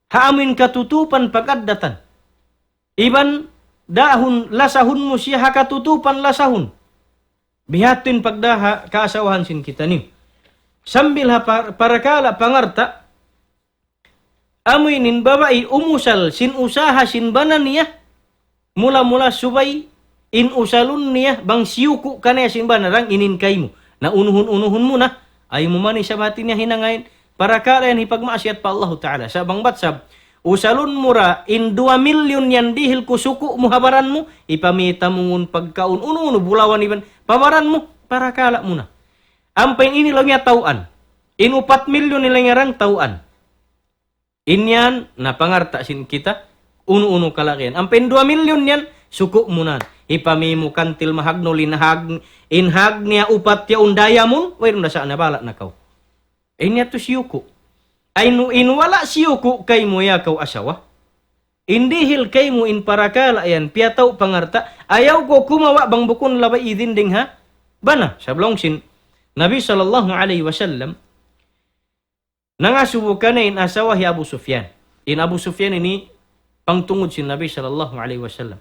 ha amin katutupan pag-addatan. Iban dahun lasahun mu siya ha katutupan lasahun. Biha' tuud in pagdaha kaasawahan sin kitaniyu. Sambil ha par-, parakala' pangarta', amu ini in babai umusal sin usaha sin bana niya, mula-mula subay in usalun niya bang siyuku' kaniya sin bana, rang inin kaymu. Na unuhun-unuhun mu na, ayaw mu man isab hati niya hinangayin, parakala' yan hipagmaasiyat pa Allahu Ta'ala. Sa' bang bat sab, usalun mu ra in duwa milyun yan dihil ku suku' mu ha baran mu, hipamita mu ngun pagkaun unu-unu bulawan iban pa baran mu, parakala' mu na. Ampa in ini laung niya taw'an. In upat milyun ini laung niya rang taw'an. In yan, na pangarta' sin kita, unu-unu kalagihan. Ampa in duwa milyun yan, suku' mu na. Hipamī mu kantil mahagnul in hag-, in hag niya upat yaun diamond, wayruun da sa' na bala' na kaw. In yadtu siyuku'. Ay nu in wala' siyuku' kaymu ya kaw asawa. In dihil kaymu in parakala' yan, piyataw pangarta', ayaw kaw kumawa' bang bukun labay idin dayn ha bana. Sabab laung sin Nabi sallallahu alayhi wasallam, nangasubu kaniya in asawa hi Abu Sufyan. In Abu Sufyan ini pangtungud sin Nabi sallallahu alayhi wasallam.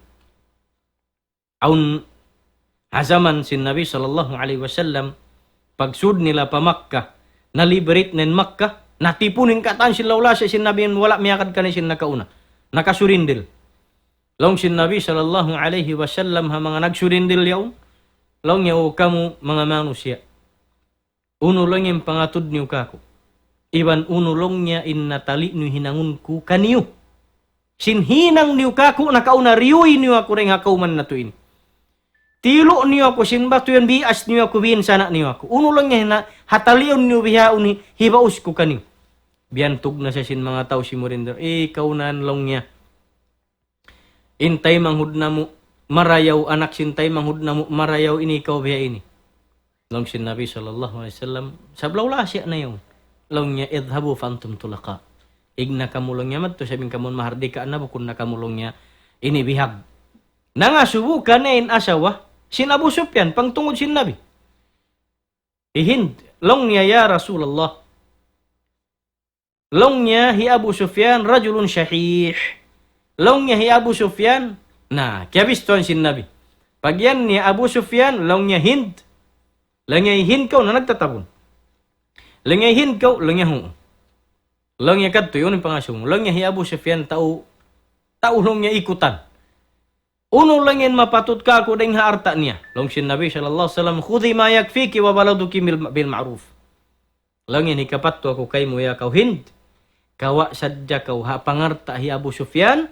Awn ha jaman sin Nabi sallallahu alayhi wasallam, pagsud nila pa Makkah, na-liberate na in Makkah, natipun in katan sin lawlasa sin Nabi, wala' miyagad kaniya sin nakauna. Nakasurindil. Laung sin Nabi sallallahu alayhi wasallam ha manga nagsurindil yaun, laung niya, "O kamu manga manusiya', unu laung in pangatud niyu kāku'? Iban unu laung niya in natali' niyu hinangun ku kaniyu? Sin hinang niyu kāku' nakauna, riyuy niyu aku dayn ha kawman natu' ini. Tilu' niyu aku sin batu yan, bias niyu aku, binsana' niyu aku. Unu laung niya hina-, hataliun niyu bihaun hi-, hibaus ku kaniyu?" Biyantug na siya sin manga tau simurindil. "Eh, kaw na," laung niya. "In taymanghud namu' marayaw, anak sin taymanghud namu' marayaw, ini ikaw biya' ini." Laung sin Nabi sallallahu alayhi wasallam, sabab lawlasa na yaun. Laung niya, "اذهبوا فأنتم طلقاء." Ig na kamu laung niya madtu, sabab in kamu mahardika na, bukun na kamu laung niya ini bihag. Nangasubu kaniya in asawa sin Abu Sufyan, pangtungud sin Nabi. "Hi Hind," laung niya, "Ya Rasulullah." Laung niya hi Abu Sufyan, "رجل شحيح." Laung niya hi Abu Sufyan, na, kiyabistuhan sin Nabi. Pag-iyan niya Abu Sufyan, laung niya, "Hind." Laung niya, "Hind kaw na nagtatabun?" Laung niya, "Hind kaw?" Laung niya, "Huun." Laung niya, "Kadtu, yaun in pangasubu mu." Laung niya hi Abu Sufyan, "Tau, tau," laung niya, "ikutan." "Unu laung in mapatut kāku' dayn ha alta' niya?" Laung sin Nabi sallallahu alayhi wasallam, "خذي ما يكفيك وولدك بال-، بالمعروف." Laung in hikapatut aku kaymu ya kaw Hind, kawa' sadja kaw ha pangalta' hi Abu Sufyan,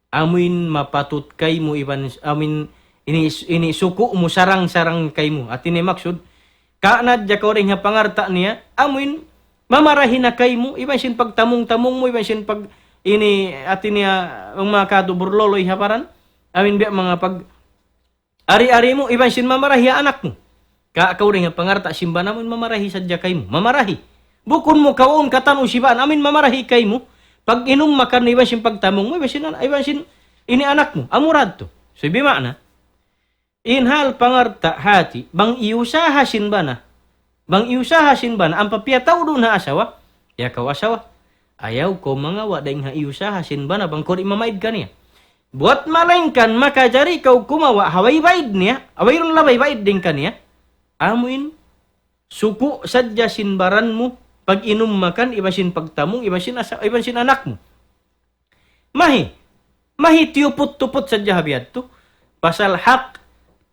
amuin mapatut kaymu iban amuin ini, ini suku' mu sarang-sarang kaymu. Hati niya maksud, kawa' na sadja kaw dayn ha pangalta' niya, amuin mamarahi na kaymu, iban sin pagtamung-tamung mu, iban sin pag ini, hati niya, bang makadtu burloloy ha baran, amuin biya' manga pag ari-ari mu, iban sin mamarahi ha anak mu. Kawa' kaw dayn ha pangalta' sin bana mu, mamarahi sadja kaymu. Mamarahi. Bukun mu kawaun katan usibaan, amuin mamarahi kaymu. Pag-inum, makan, iban sin pagtamung mu, iban sin an-, iban sin ini anak mu. Amura yadtu. So, bima'na, in hal pangalta' hati, bang iyusaha sin bana, bang iyusaha sin bana, ampa piyataud duun ha asawa, ya kaw asawa, ayaw kaw mangawa' dayn ha iyusaha sin bana, bang kaw di' mamaid kaniya. Buat malaingkan makajari kaw kumawa' ha way baid niya, ha wayruun labay baid dayn kaniya. Amuin suku' sadja sin baran mu, pag-inum makan, iban sin pagtamung, iban sin asa-, iban sin anak mu. Mahi, mahi tiyuput-tuput sadja ha biyadtu. Pasal hak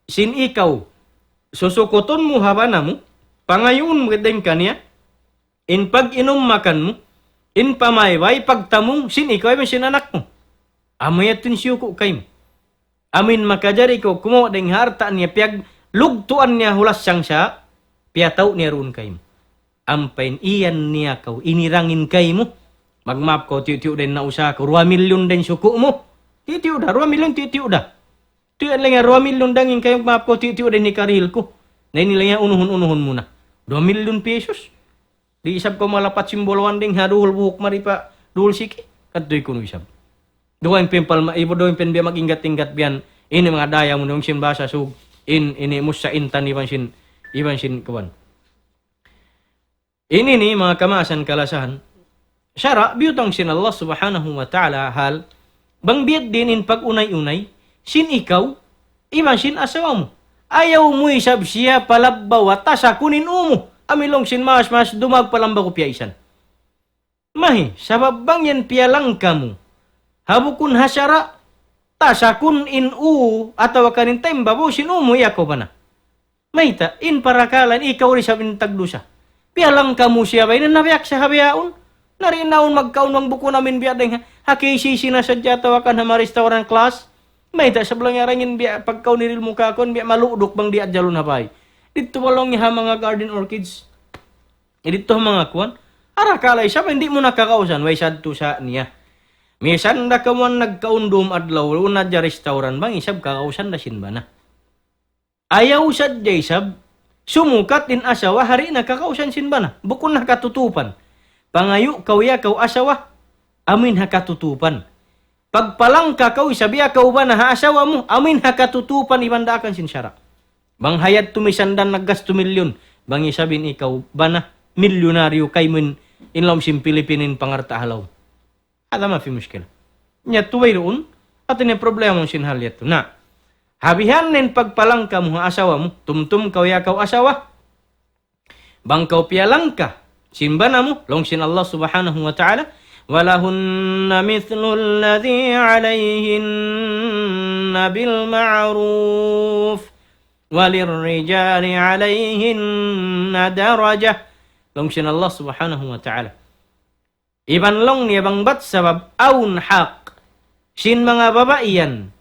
sin ikaw, susukutun mu ha bana mu, pangayuun mu dayn kaniya, in pag-inum makan mu, in pamaybay, pagtamung, sin ikaw, iban sin anak mu. Amu yadtu in siyuku' kaymu. Amuin makajari kaw kumawa' dayn ha alta' niya, piyaglugtuan niya hulas sangsa', piyatau' niya duun kaymu. Ampa in iyan niya kaw, inirangin kaymu. Magmaap kaw, tiyu'-tiyu' da in nausaha ku, duwa milyun da in suku' mu. Tiyu'-tiyu' da, duwa milyun, tiyu'-tiyu' da. Tiyu' laung niya, duwa milyun da in kaymu, magmaap kaw, tiyu'-tiyu' da in hikarihil ku. Na ini laung niya, unuhun-unuhun mu na. Duwa milyun pesos. Di' isab kaw malapat sin bulawan dayn ha duhul buhuk mari pa duhul siki. Kadtu kunu' isab. Duwa in pimpalma, ibu duwa in pin biya' mag-inggat-inggat biya' yan. Ini manga daya mu nung sin bahasa Sug. In, ini musa intan iban sin, iban sin kuwan. Ini ini manga kamaasan kalasahan. Sara', biyutang sin Allah Subhanahu wa Ta'ala hal, bang biya' diin in pag-unay-unay, sin ikaw, iban sin asawa mu. Ayaw mu isab siya palabbawa, tasakun in ū mu. Amu in laung sin maas-maas, dumag palamba ku piyaisan. Mahi, sabab bang yan piyalangka mu ha bukun ha sara', tasakun in ū, atawa kan in taymbabaw sin ū mu, iya kaw bana. Mayta', in parakala' in ikaw da isab in tagdusa. Piyalangka mu siya ba, in nabiyak sa ha bihaun. Na di' na awn magkaun bang bukun amuin biya' dayn ha, ha K C C na sadja atawa kan ha manga restaurant class. Mayta', sabab laung niya, "Arang in biya' pagkaun hirihil mu kāku', biya' maluduk bang di' ajalun ha bay." Didtu ba laung niya ha manga garden orchids. Didtu ha manga kuwan. Arakala' isab, di' mu na kakausan, way sadtu sa niya. Misan da kamu nagkaun dum adlaw, unu na hadja restaurant, bang isab kakausan da sin bana. Ayaw sadja isab, sumukat in asawa, di' na kakausan sin bana. Bukun na katutupan. Pangayu' kaw ya kaw asawa, amuin ha katutupan. Pagpalangka kaw isab ya kaw bana ha asawa mu, amuin ha katutupan iban daakan sin sara'. Bang hayat tumisandan naggastu milyun, bang isab in ikaw bana, milyunaryu kaymu in, in lawm sin Pilipin in pangarta' ha lawm. Hada ma fi mushkila. Nya tuway duun, hati niya problema sin hal yadtu. Na, ha bihan in pagpalangka mu ha asawa mu, tumtum kaw ya kaw asawa. Bang kaw piyalangka sin bana mu, laung sin Allah Subhanahu wa Ta'ala, ولهن مثل الذي عليهن بالمعروف وللرجال عليهن درجة. Laung sin Allah Subhanahu wa Ta'ala. Iban laung niya bang bat sabab awn hak sin manga babai yan.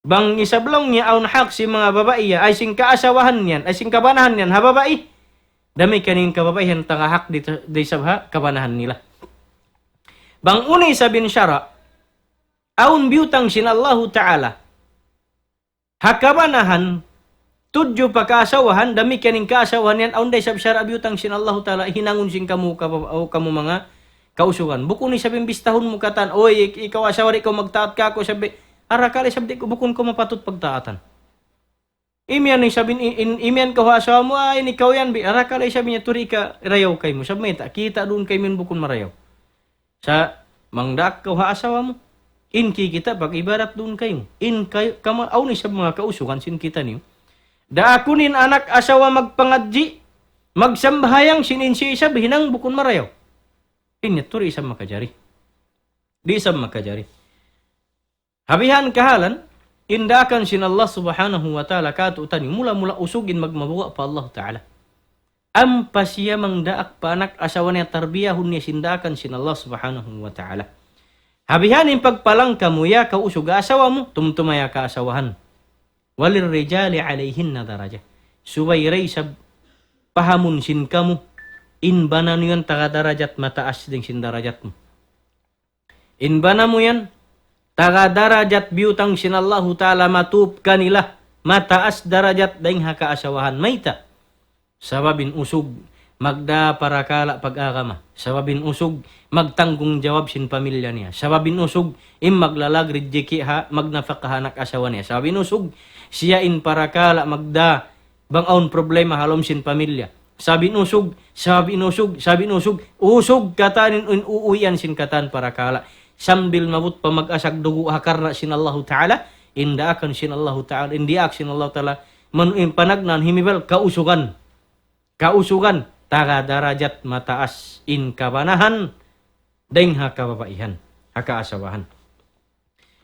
Bang isab laung niya awn hak sin manga babai yan, ay sin kaasawahan yan, ay sin kabanahan yan, ha babai. Damikkiyan in kababaihan taga hak di, di isab ha kabanahan nila. Bang unu isab in sara', awn biyutang sin Allahu Ta'ala ha kabanahan, tudju pa kaasawahan, damikkiyan in kaasawahan yan, awn da isab sara' biyutang sin Allahu Ta'ala, hinangun sin kamu, kaba-, o kamu manga kausugan. Bukun isab in bistahun mu katan, "Uy, ik-, ikaw asawa, di' kaw magtaat kāku'," sabi, arakala' isab di' ku, bukun kaw mapatut pagtaatan. Imiyan isab in, in, imiyan kaw ha asawa mu, "Ay, in ikaw yan, bi," arakala' isab niya, "Turi ka, rayaw kaymu." Sabab mayta', kita' duun kaymu in bukun marayaw. Sa' mangdaak kaw ha asawa mu, in kikita' pag-ibarat duun kaymu. In kay-, kama-, awn isab manga kausugan sin kitaniyu. Daakun in anak asawa magpangadji', magsambahayang, sin in siya isab hinang bukun marayaw. In yadtu di' isab makajari. Di' isab makajari. Ha bihan kahalan, in daakan sin Allah Subhanahu wa Ta'ala kātu'niyu, mula-mula usug in magmabuga' pa Allah Ta'ala. Ampa siya mangdaak pa anak asawa niya, tarbiyahun niya sin daakan sin Allah Subhanahu wa Ta'ala. Ha bihan in pagpalangka mu ya kaw usug ha asawa mu, tumtuma ya kaasawahan. وللرجال عليهن درجة. Subay da isab pahamun sin kamu, in bana niyu yan taga darajat mataas dayn sin darajat mu. In bana mu yan, taga darajat biyutang sin Allahu Ta'ala matup kanila, mataas darajat dayn ha kaasawahan. Mayta'? Sabab in usug, magdā parakala' pag-agama. Sabab in usug, magtanggungjawab sin pamilya niya. Sabab in usug, in maglalag rijiki' ha, magnapaka ha anak asawa niya. Sabab in usug, siya in parakala' magdā bang awn problema ha lawm sin pamilya. Sabab in usug, sabab in usug, sabab in usug, usug katan in, in uuwian sin katan parakala'. Sambil maabut pa mag-asag dugu' ha karna' sin Allahu Ta'ala, in daakan sin Allahu Ta'ala, in diyaak sin Allahu Ta'ala, manu in panagnaan himibal kausugan. Kausugan, taga darajat mataas in kabanahan, dayng ha kababaihan, ha kaasawahan.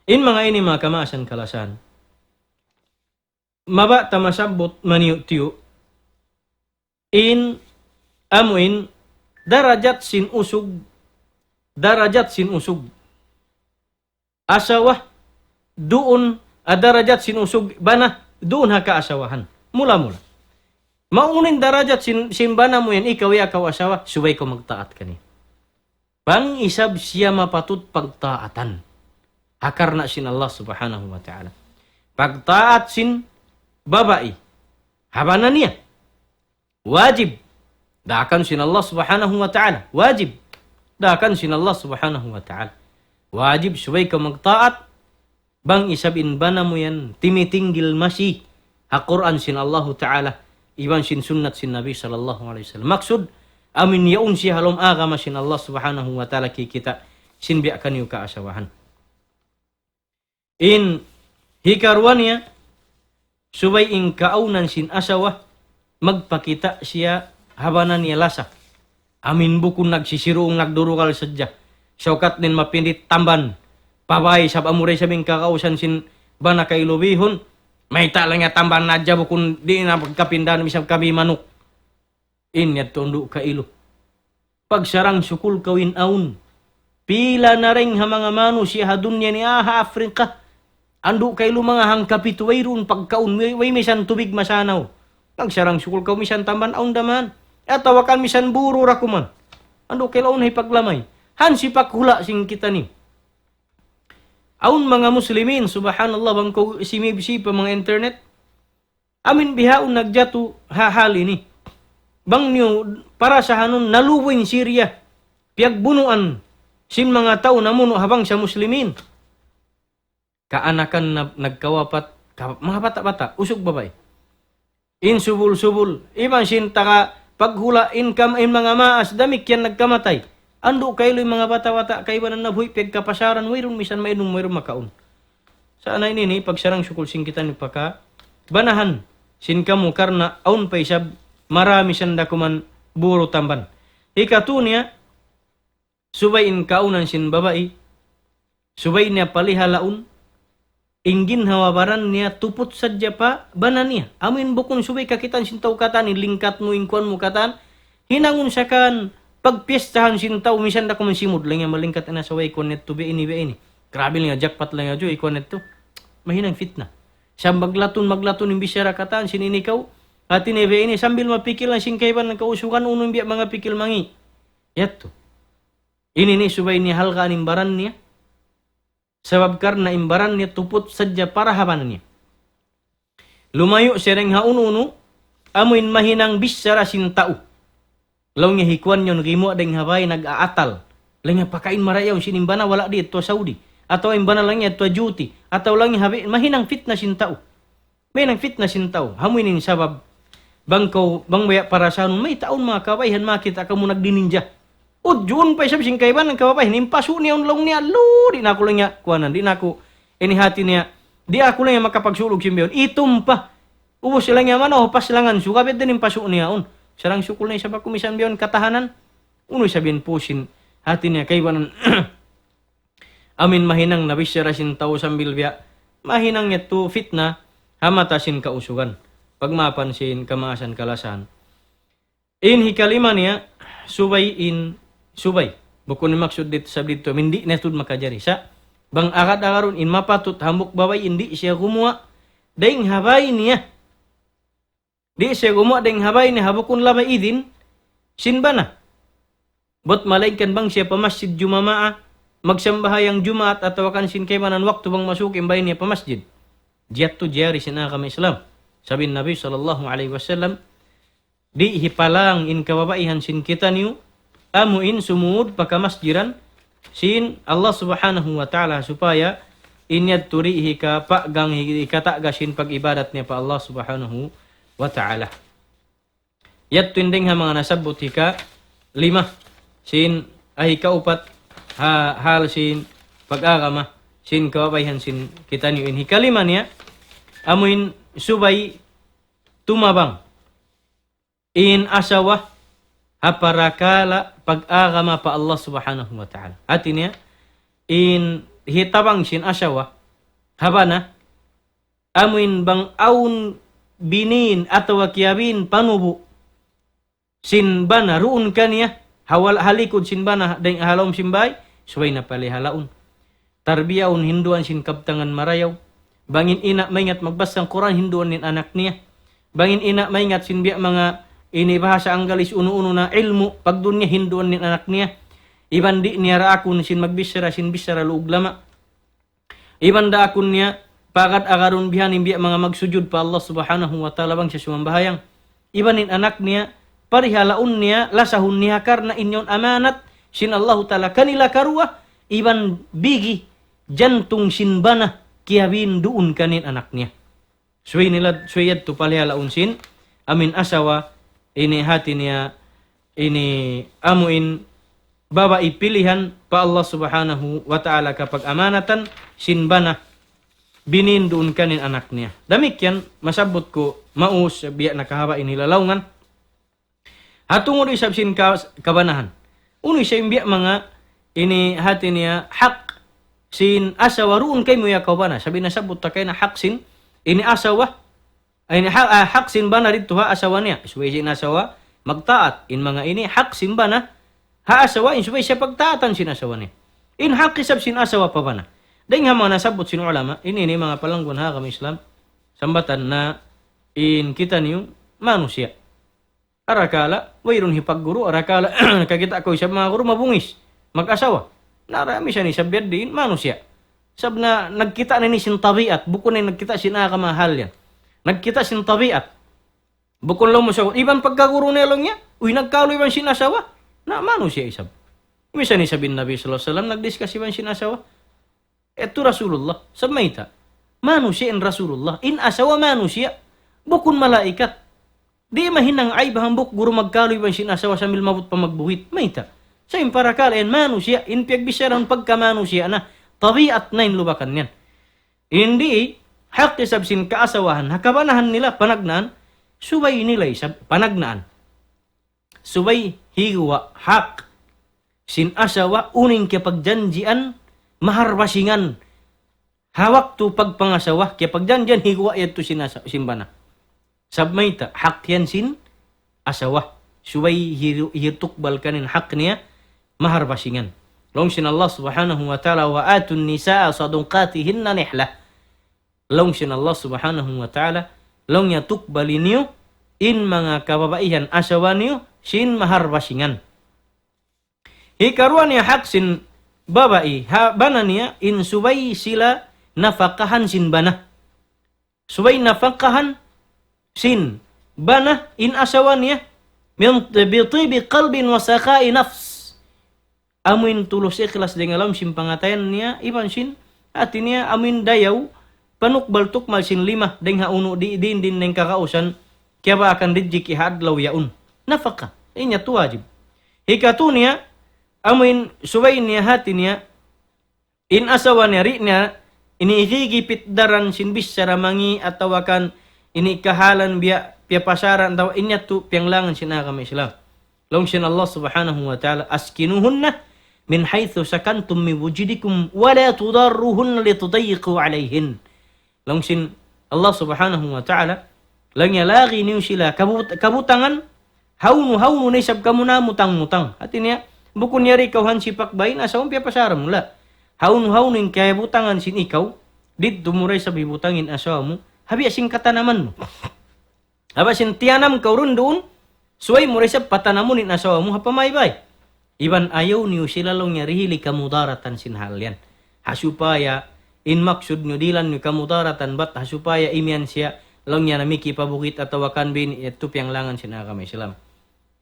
In manga ini manga kamaasan kalasahan. Mabaya' ta masabbut maniyu'-tiyu'. In, amu in, darajat sin usug, darajat sin usug asawa, duun, ah, darajat sin usug bana, duun ha kaasawahan. Mula-mula. Maunu in darajat sin, sin bana mu yan, ikaw ya kaw asawa, subay kaw magtaat kaniya. Bang isab siya mapatut pagtaatan. Ha karna' sin Allah Subhanahu wa Ta'ala. Pagtaat sin babai ha bana niya. Wajib. Daakan sin Allah Subhanahu wa Ta'ala. Wajib. Daakan sin Allah Subhanahu wa Ta'ala. Wajib subay kaw magtaat. Bang isab in bana mu yan, timitinggil masi ha Qur'an sin Allahu Ta'ala, iban sin sunnat sin Nabi sallallahu alayhi wasallam. Maksud, amu in yaun siya ha lawm agama sin Allah Subhanahu wa Ta'ala kikita' sin biya' kaniyu kaasawahan. In hikaruwa niya, subay in kaawnan sin asawa, magpakita' siya ha bana niya lasa. Amu in bukun nagsisiruung nagdurugal sadja. Sawkat niya mapindit tamban. Pabay sab amura isab in kakausan sin bana kailu bihun. Mayta' laung niya tamban na hadja bukun di' na pagkapindahan isab kabi manuk. In yadtu andu' kailu. Pagsarang-sukul kaw in awn. Pila na dayng ha manga manusiya' ha dunya ini, ah, ha Afrika. Andu' kailu manga hangkapitu wayruun pagkaun, way, way misan tubig masanaw. Pagsarang-sukul kaw misan tamban awn da man. Atawa kan misan buru da kuman. Andu' kailu awn hipaglamay. Hansipak hula' sin kitaniyu. Awn manga muslimin, subhanallah, bang kaw simibsib pa manga internet. Amu in bihaun nagjatu ha hal ini. Bang niyu parasahanun nalubu in Syria. Piyagbunuan sin manga tau namunu' ha bangsa muslimin. Kaanakan na nagkawapat, ka-, manga bata'-bata', usug babai. In subul-subul, iban sin taga paghula' in kam-, in manga maas, damikkiyan nagkamatay. Andu' kailu in manga bata'-bata', kaibanan na buhi' piyagkapasaran, wayruun misan mainum, wayruun makaun. Sa' na ini ini, pagsarang-sukul sin kitaniyu pa kabanahan sin kamu, karna' awn pa isab marami san dakuman buru tamban. Hikatu niya, subay in kaawnan sin babai, subay niya palihalaun, in ginhawa-baran niya tuput sadja pa bana niya. Amu in bukun subay kakitaan sin tau katan, in lingkat mu, in kuwan mu katan, hinangun sa kan pagpiestahan sin tau, misan da kuman simud, laung niya malingkat in asawa, kuwan yadtu, biya' ini, biya' ini. Grabe, laung niya, jackpot, laung niya, Joy, kuwan yadtu. Mahinang fitna. Sa' maglatun, maglatun in bichara katan sin ini kaw, hati niya biya' ini, sambil mapikil na sin kaibanan kausugan, unu in biya' manga pikil mangi'. Yadtu. Ini ini subay niya halgaan in baran niya. Sabab karna' in baran niya tuput sadja para ha bana niya. Lumayu' siya dayng ha unu-unu, amu in mahinang bichara sin tau. Laung niya hikuwan yaun gimuwa' dayng ha bay nag-aatal. Laung niya pakain marayaw sin in bana wala' di yadtu ha Saudi. Atawa in bana laung niya yadtu ha duty. Atawa laung niya ha bay, mahinang fitna sin tau. Mahinang fitna sin tau. Amu ini in sabab. Bang kaw, bang baya' parasahanun, mayta' awn manga kababaihan makakita' kamu nagdininja. Udjuun pa isab sin kaibanan kababaihan, in pasu' niya yaun laung niya, lu, di' na aku laung niya, kuwanan, di' na aku, ini hati niya, di' aku laung niya makapagsulug sin biya' yaun. Itum pa. Ubus laung niya manaw, paslangan, sugabit din in pasu' niya yaun. Sarang-sukul na isab aku misan biya' yaun katahanan. Unu isab in pusin, hati niya kaibanan. Amu in mahinang na bichara sin tau sambil biya'. Mahinang yadtu fitna, ha mata sin kausugan. Pagmaapan sin kamaasan kalasahan. In hikalima niya, subay in, subay. Bukun in maksud dit-, sab didtu, amu in di' na tuud makajari. Sa', bang agad-agarun in mapatut hambuuk babai in di' siya gumuwa', dayng ha bay niya. Di' siya gumuwa' dayng ha bay niya ha bukun lamay idin sin bana. Bat malaingkan bang siya pa masjid jumamaa, magsambahayang Jumaat atawa kan sin kaibanan waktu bang masuuk in bay niya pa masjid. Yadtu jari sin agama Islam. Sabab in Nabi sallallahu alayhi wasallam, di' hipalang in kababaihan sin kitaniyu, amu in sumud pa kamasjidan sin Allah Subhanahu wa Ta'ala supaya in yadtu di' hikapaggang, hi-, hikata'ga sin pag-ibadat niya pa Allah Subhanahu wa Ta'ala. Yadtu in dayng ha manga nasabbut hikalima sin, ah, hikaupat ha hal sin pag-agama sin kababaihan sin kitaniyu in. Hikalima niya, amuin subay tumabang in asawa ha parakala' pag-agama pa Allah Subhanahu wa Ta'ala. Hati niya, in hitabang sin asawa ha bana, amuin bang awn binin atawa kiyabin panubu' sin bana duun kaniya, ha wal-, ha likud sin bana dayn ha lawm sin bay, subay na palihalaun. Tarbiyaun, hinduan sin kabtangan marayaw. Bang in ina' maingat magbasa Qur'an, hinduan in anak niya. Bang in ina' maingat sin biya' manga ini bahasa Anggalis unu-unu na ilmu', pagdunya hinduan in anak niya. Iban di' niya raakun sin magbichara, sin bichara luug lama'. Iban daakun niya, pagad-agarun bihan in biya' manga magsujud pa Allah Subhanahu wa Ta'ala bang siya sumambahayang. Iban in anak niya, parihalaun niya, lasahun niya karna' in yaun amanat sin Allahu Ta'ala kanila karuwa, iban bigi jantung sin bana kiyabin duun kaniya in anak niya. Subay nila, subay yadtu palihalaun sin amuin asawa, ini hati niya, ini amuin babai pilihan pa Allah Subhanahu wa Ta'ala kapag-amanatan sin bana binin duun kaniya in anak niya. Damikkiyan, masabbut ku maus, biya' na kahaba' ini lalaungan. Ha tungud isab sin ka-, kabanahan. Unu isab in biya' manga ini hati niya hak sin asawa duun kaymu ya kaw bana. Sabab nasabbut ta kaina hak sin ini asawa, ini ha-, ah, hak sin bana didtu ha asawa niya. Subay sin asawa magtaat. In manga ini hak sin bana ha asawa, in subay siya pagtaatan sin asawa niya. In hak isab sin asawa pa bana. Dayn ha manga nasabbut sin ulama, ini, ini manga palangguan ha agama Islam, sambatan na in kitaniyu manusiya'. Arakala', wayruun hipagguru, arakala', nakakita' kaw isab manga guru mabungis, mag-asawa. Na, misan isab biya' diin, manusiya'. Sabab na nagkita' na ini sin tabiat, bukun na nagkita' sin agama hal yan. Nagkita' sin tabiat. Bukun laung mu sa, iban pagkaguru na laung niya, uy, nagkalu iban sin asawa, na manusiya' isab. Misan isab in Nabi sallallahu alayhi wasallam nagdiskas iban sin asawa. Yadtu Rasulullah, sabab mayta'? Manusiya' in Rasulullah, in asawa manusiya', bukun malaikat. Di' mahinang ayb hambuuk guru magkalu iban sin asawa sambil maabut pa magbuhit. Mayta'? Sa' in parakala' yan manusiya', in piyagbicharahan pagkamanusiya' na, tabiat na in lubakan yan. Hindi, hak isab sin kaasawahan, ha kabanahan nila, panagnaan, subay nila isab, panagnaan. Subay higuwa' hak sin asawa unu in kiyapagjanjian mahar basingan. Ha waktu pagpangasawa, kiyapagjanjian higuwa' yadtu sin asa-, sin bana. Sabab mayta', hak yan sin asawa. Subay hi-, hitukbal kaniya in hak niya mahar basingan. Laung sin Allah Subhanahu wa Ta'ala, وآتوا النساء صدقاتهن نحلة. Laung sin Allah Subhanahu wa Ta'ala, laung niya tukbali niyu in manga kababaihan asawa niyu sin mahar basingan. Hikaruwa niya hak sin babai, ha bana niya, in subay sila nafakahan sin bana. Subay nafakahan sin bana in asawa niya, من، بطيب قلب وسخاء نفس. Amuin tulus ikhlas dayn ha lawm sin pangatayan niya, iban sin hati niya amuin dayaw, panukbal-tukmal sin lima, dayn ha unu di-, diin-diin dayn kakausan, kiyabaakan rijiki' ha adlaw yaun. Nafaka, in yadtu wajib. Hikatu niya, amuin subay niya hati niya, in asawa niya, di' niya ini higigipit daran sin bichara mangi' atawa kan ini kahalan biya' piyapasaran atawa in yadtu piyanglangan sin agama Islam. Laung sin Allah Subhanahu wa Ta'ala, أسكنوهن من حيث سكنتم من وجدكم ولا تضاروهن لتضيقوا عليهن. Laung sin Allah Subhanahu wa Ta'ala, laung niya lagi' niyu sila kabut-, kabutangan, hawnu-hawnu na isab kamu namutang-mutang. Hati niya, bukun yari kaw hansipak bain, asawa mu piyapasaran mu, la. Hawnu-hawnu in kabutangan sin ikaw, didtu mu da isab hibutang in asawa mu, ha biya' sin katanaman mu. Haba sin tiyanam kaw duun-duun, subay mu da isab patanamun in asawa mu ha pamaybay. Iban ayaw niyu sila laung niya dihili kamudaratan sin hal yan. Ha supaya in maksud niyu dihilan niyu kamudaratan bat ha supaya imiyan siya laung niya na mikipabugit atawa kan bini, yadtu piyanglangan sin agama Islam.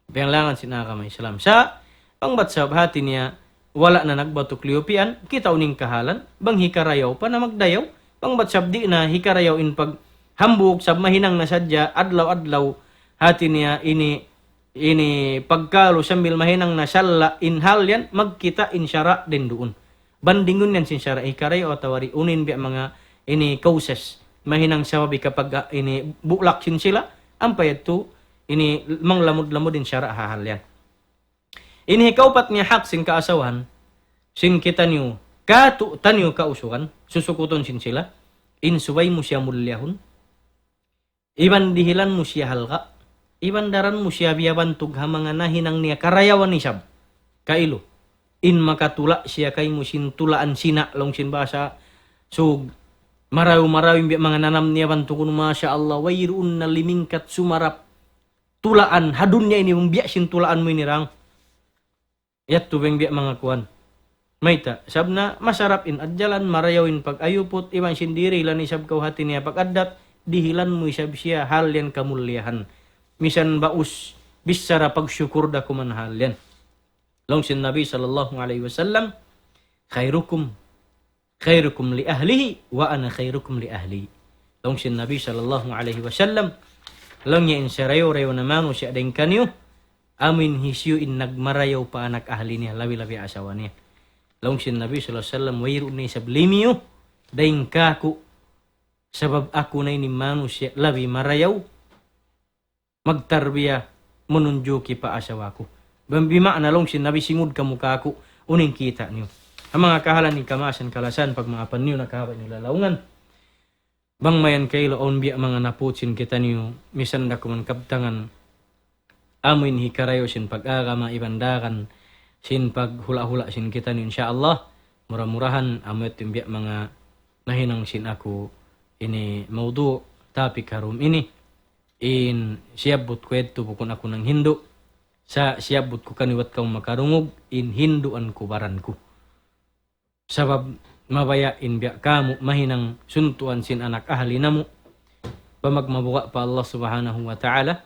Piyanglangan sin agama Islam. Sa' bang bat sabab hati niya wala' na nagbatuk liyupian, kitaun in kahalan, bang hikarayaw pa na magdayaw, bang bat sabab di' na hikarayaw in paghambuuk sabab mahinang na sadja adlaw-adlaw, hati niya ini, ini pagkalu sambil mahinang na salla' in hal yan, magkita' in sara' dayn duun. Bandingun yan sin sara' hikarayaw atawa di' unu in biya' manga ini causes. Mahinang sabab hikapag, ah, ini bulak sin sila, ampa yadtu ini manglamud-lamud in sara' ha hal yan. Ini hikaupat niya hak sin kaasawahan, sin kitaniyu, katu'taniyu kausugan, susukutun sin sila, in subay mu siya mulliyahun, iban dihilan mu siya halga', iban daran mu siya biyabantug ha manga nahinang niya karayawan isab. Kailu, in makatula' siya kaymu sin tulaan sina' laung sin bahasa Sug, marayaw-marayaw in biya' manga nanam niya bantugun, masha Allah, wayruun na limingkat sumarap tulaan ha dunya ini bang biya' sin tulaan mu ini rang. Yadtu bang biya' manga kuwan. Mayta', sabab na masarap in adjalan, marayaw in pag-ayuput, iban sin diri, lan isab kaw hati niya pag-addat, dihilan mu isab siya hal yan kamulliyahan. Misan baus, bichara pagsukur da kuman hal yan. Laung sin Nabi sallallahu alayhi wasallam, "Khairukum, khairukum li ahlihi, wa ana khairukum li ahli." Laung sin Nabi sallallahu alayhi wasallam, laung niya in sarayaw-rayaw na manusiya' dayn kaniyu, amu in hisiyu in nagmarayaw pa anak ahli niya, labi-labi asawa niya. Laung sin Nabi sallallahu alayhi wasallam, wayruun na isab limiyu dayn kāku', sabab aku na ini manusiya' labi marayaw magtarbiya, manunjuki pa asawa ku. Bang bima'na laung sin Nabi, singud kamu kāku', unu in kita' niyu. Ha manga kahalan in kamaasan kalasahan, pagmaapan niyu na kahaba' niyu lalaungan. Bang mayan kailu awn biya' manga naput sin kitaniyu, misan da kuman kabtangan, amu in hikarayaw sin pag-agama iban daran sin paghula'-hula' sin kitaniyu, insya Allah, mura-murahan, amu yadtu in biya' manga nahinang sin aku ini mawdu', topic ha dum ini. In siyabbut ku yadtu bukun aku nanghindu'. Sa' siyabbut ku kaniyu bat kamu makarungug, in hinduan ku baran ku. Sabab mabaya' in biya' kamu mahinang suntuan sin anak ahli namu'. Bang magmabuga' pa Allah Subhanahu wa Ta'ala,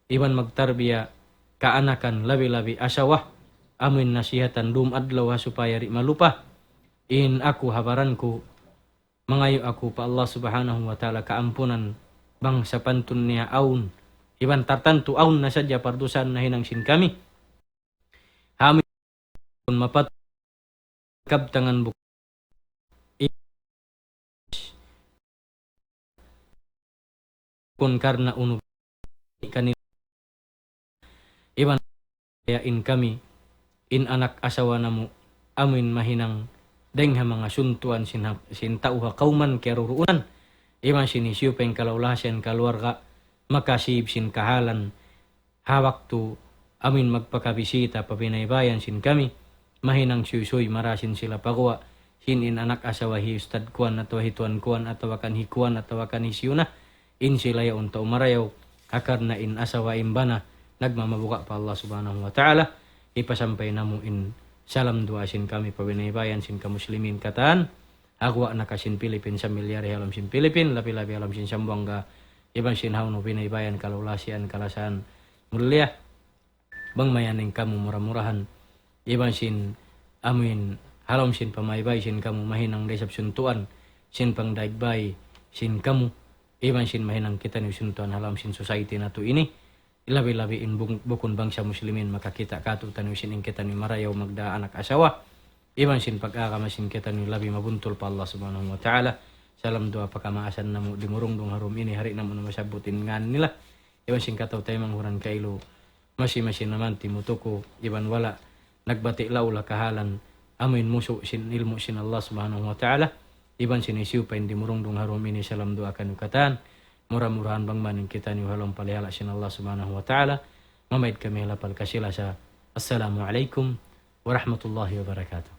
iban magtarbiya kaanakan labi-labi asawa, amu in nasihatan dum adlaw ha supaya di' malupa. In aku ha baran ku, mangayu' aku pa Allah Subhanahu wa Ta'ala kaampunan bang sapantun niya awn, iban tartantu awn na sadja pardusahan nahinang sin kami. Ha amu in mapat kabtangan buk-, bukun karna' unu kaniyu. Iban in kami, in anak asawa namu', amu in mahinang dayng ha manga suntuan sin ha-, sin tau ha kawman kiyaruruunan, iban sin hisiyu pa in kalaulahan sin kaluarga, makasib sin kahalan, ha waktu amu in magpakabisita pa binaybayan sin kami, mahinang suysuy marayaw sin sila paguwa', sin in anak asawa hi ustad kuwan atawa hi tuwan kuwan atawa kan hi kuwan atawa kan hisiyu na, in sila yaun tau marayaw, ha karna' in asawa in bana, nagmamabuga' pa Allah Subhanahu wa Ta'ala, hipasampay namu' in salam duwaa sin kami pa binaybayan sin kamuslimin katan, ha guwa' na ka sin Pilipin, sambil yari ha lawm sin Pilipin, labi-labi ha lawm sin Sambuwangga, iban sin hawnu binaybayan kalaulahan, kalasahan, mulliya. Bang mayan in kamu mura-murahan, iban sin amu in ha lawm sin pamaybay sin kamu mahinang da isab suntuan, sin pangdaig bay sin kamu, iban sin mahinang kitaniyu suntuan ha lawm sin society natu' ini, labi-labi in bung-, bukun bangsa muslimin makakita' katu'taniyu sin in kitaniyu marayaw magdā anak asawa, iban sin pag-agama sin kitaniyu labi mabuntul pa Allah Subhanahu wa Ta'ala. Salam duwaa pa kamaasan namu' dimurungdung ha dum ini, di' namu' na masabbut in ngān nila. Iban sin kataw-taymanghuran kailu, masi-masi naman timutuku, iban wala' nagbati' laula kahalan, amu in musu' sin ilmu' sin Allah Subhanahu wa Ta'ala, iban sin hisiyu pa in dimurungdung ha dum ini, salam duwaa kaniyu katan, mura-murahan bang mayan in kitaniyu ha lawm palihala' sin Allah Subhanahu wa Ta'ala, mamaid kami ha lapal kasi-lasa. Assalamu alaykum warahmatullahi wabarakatuh.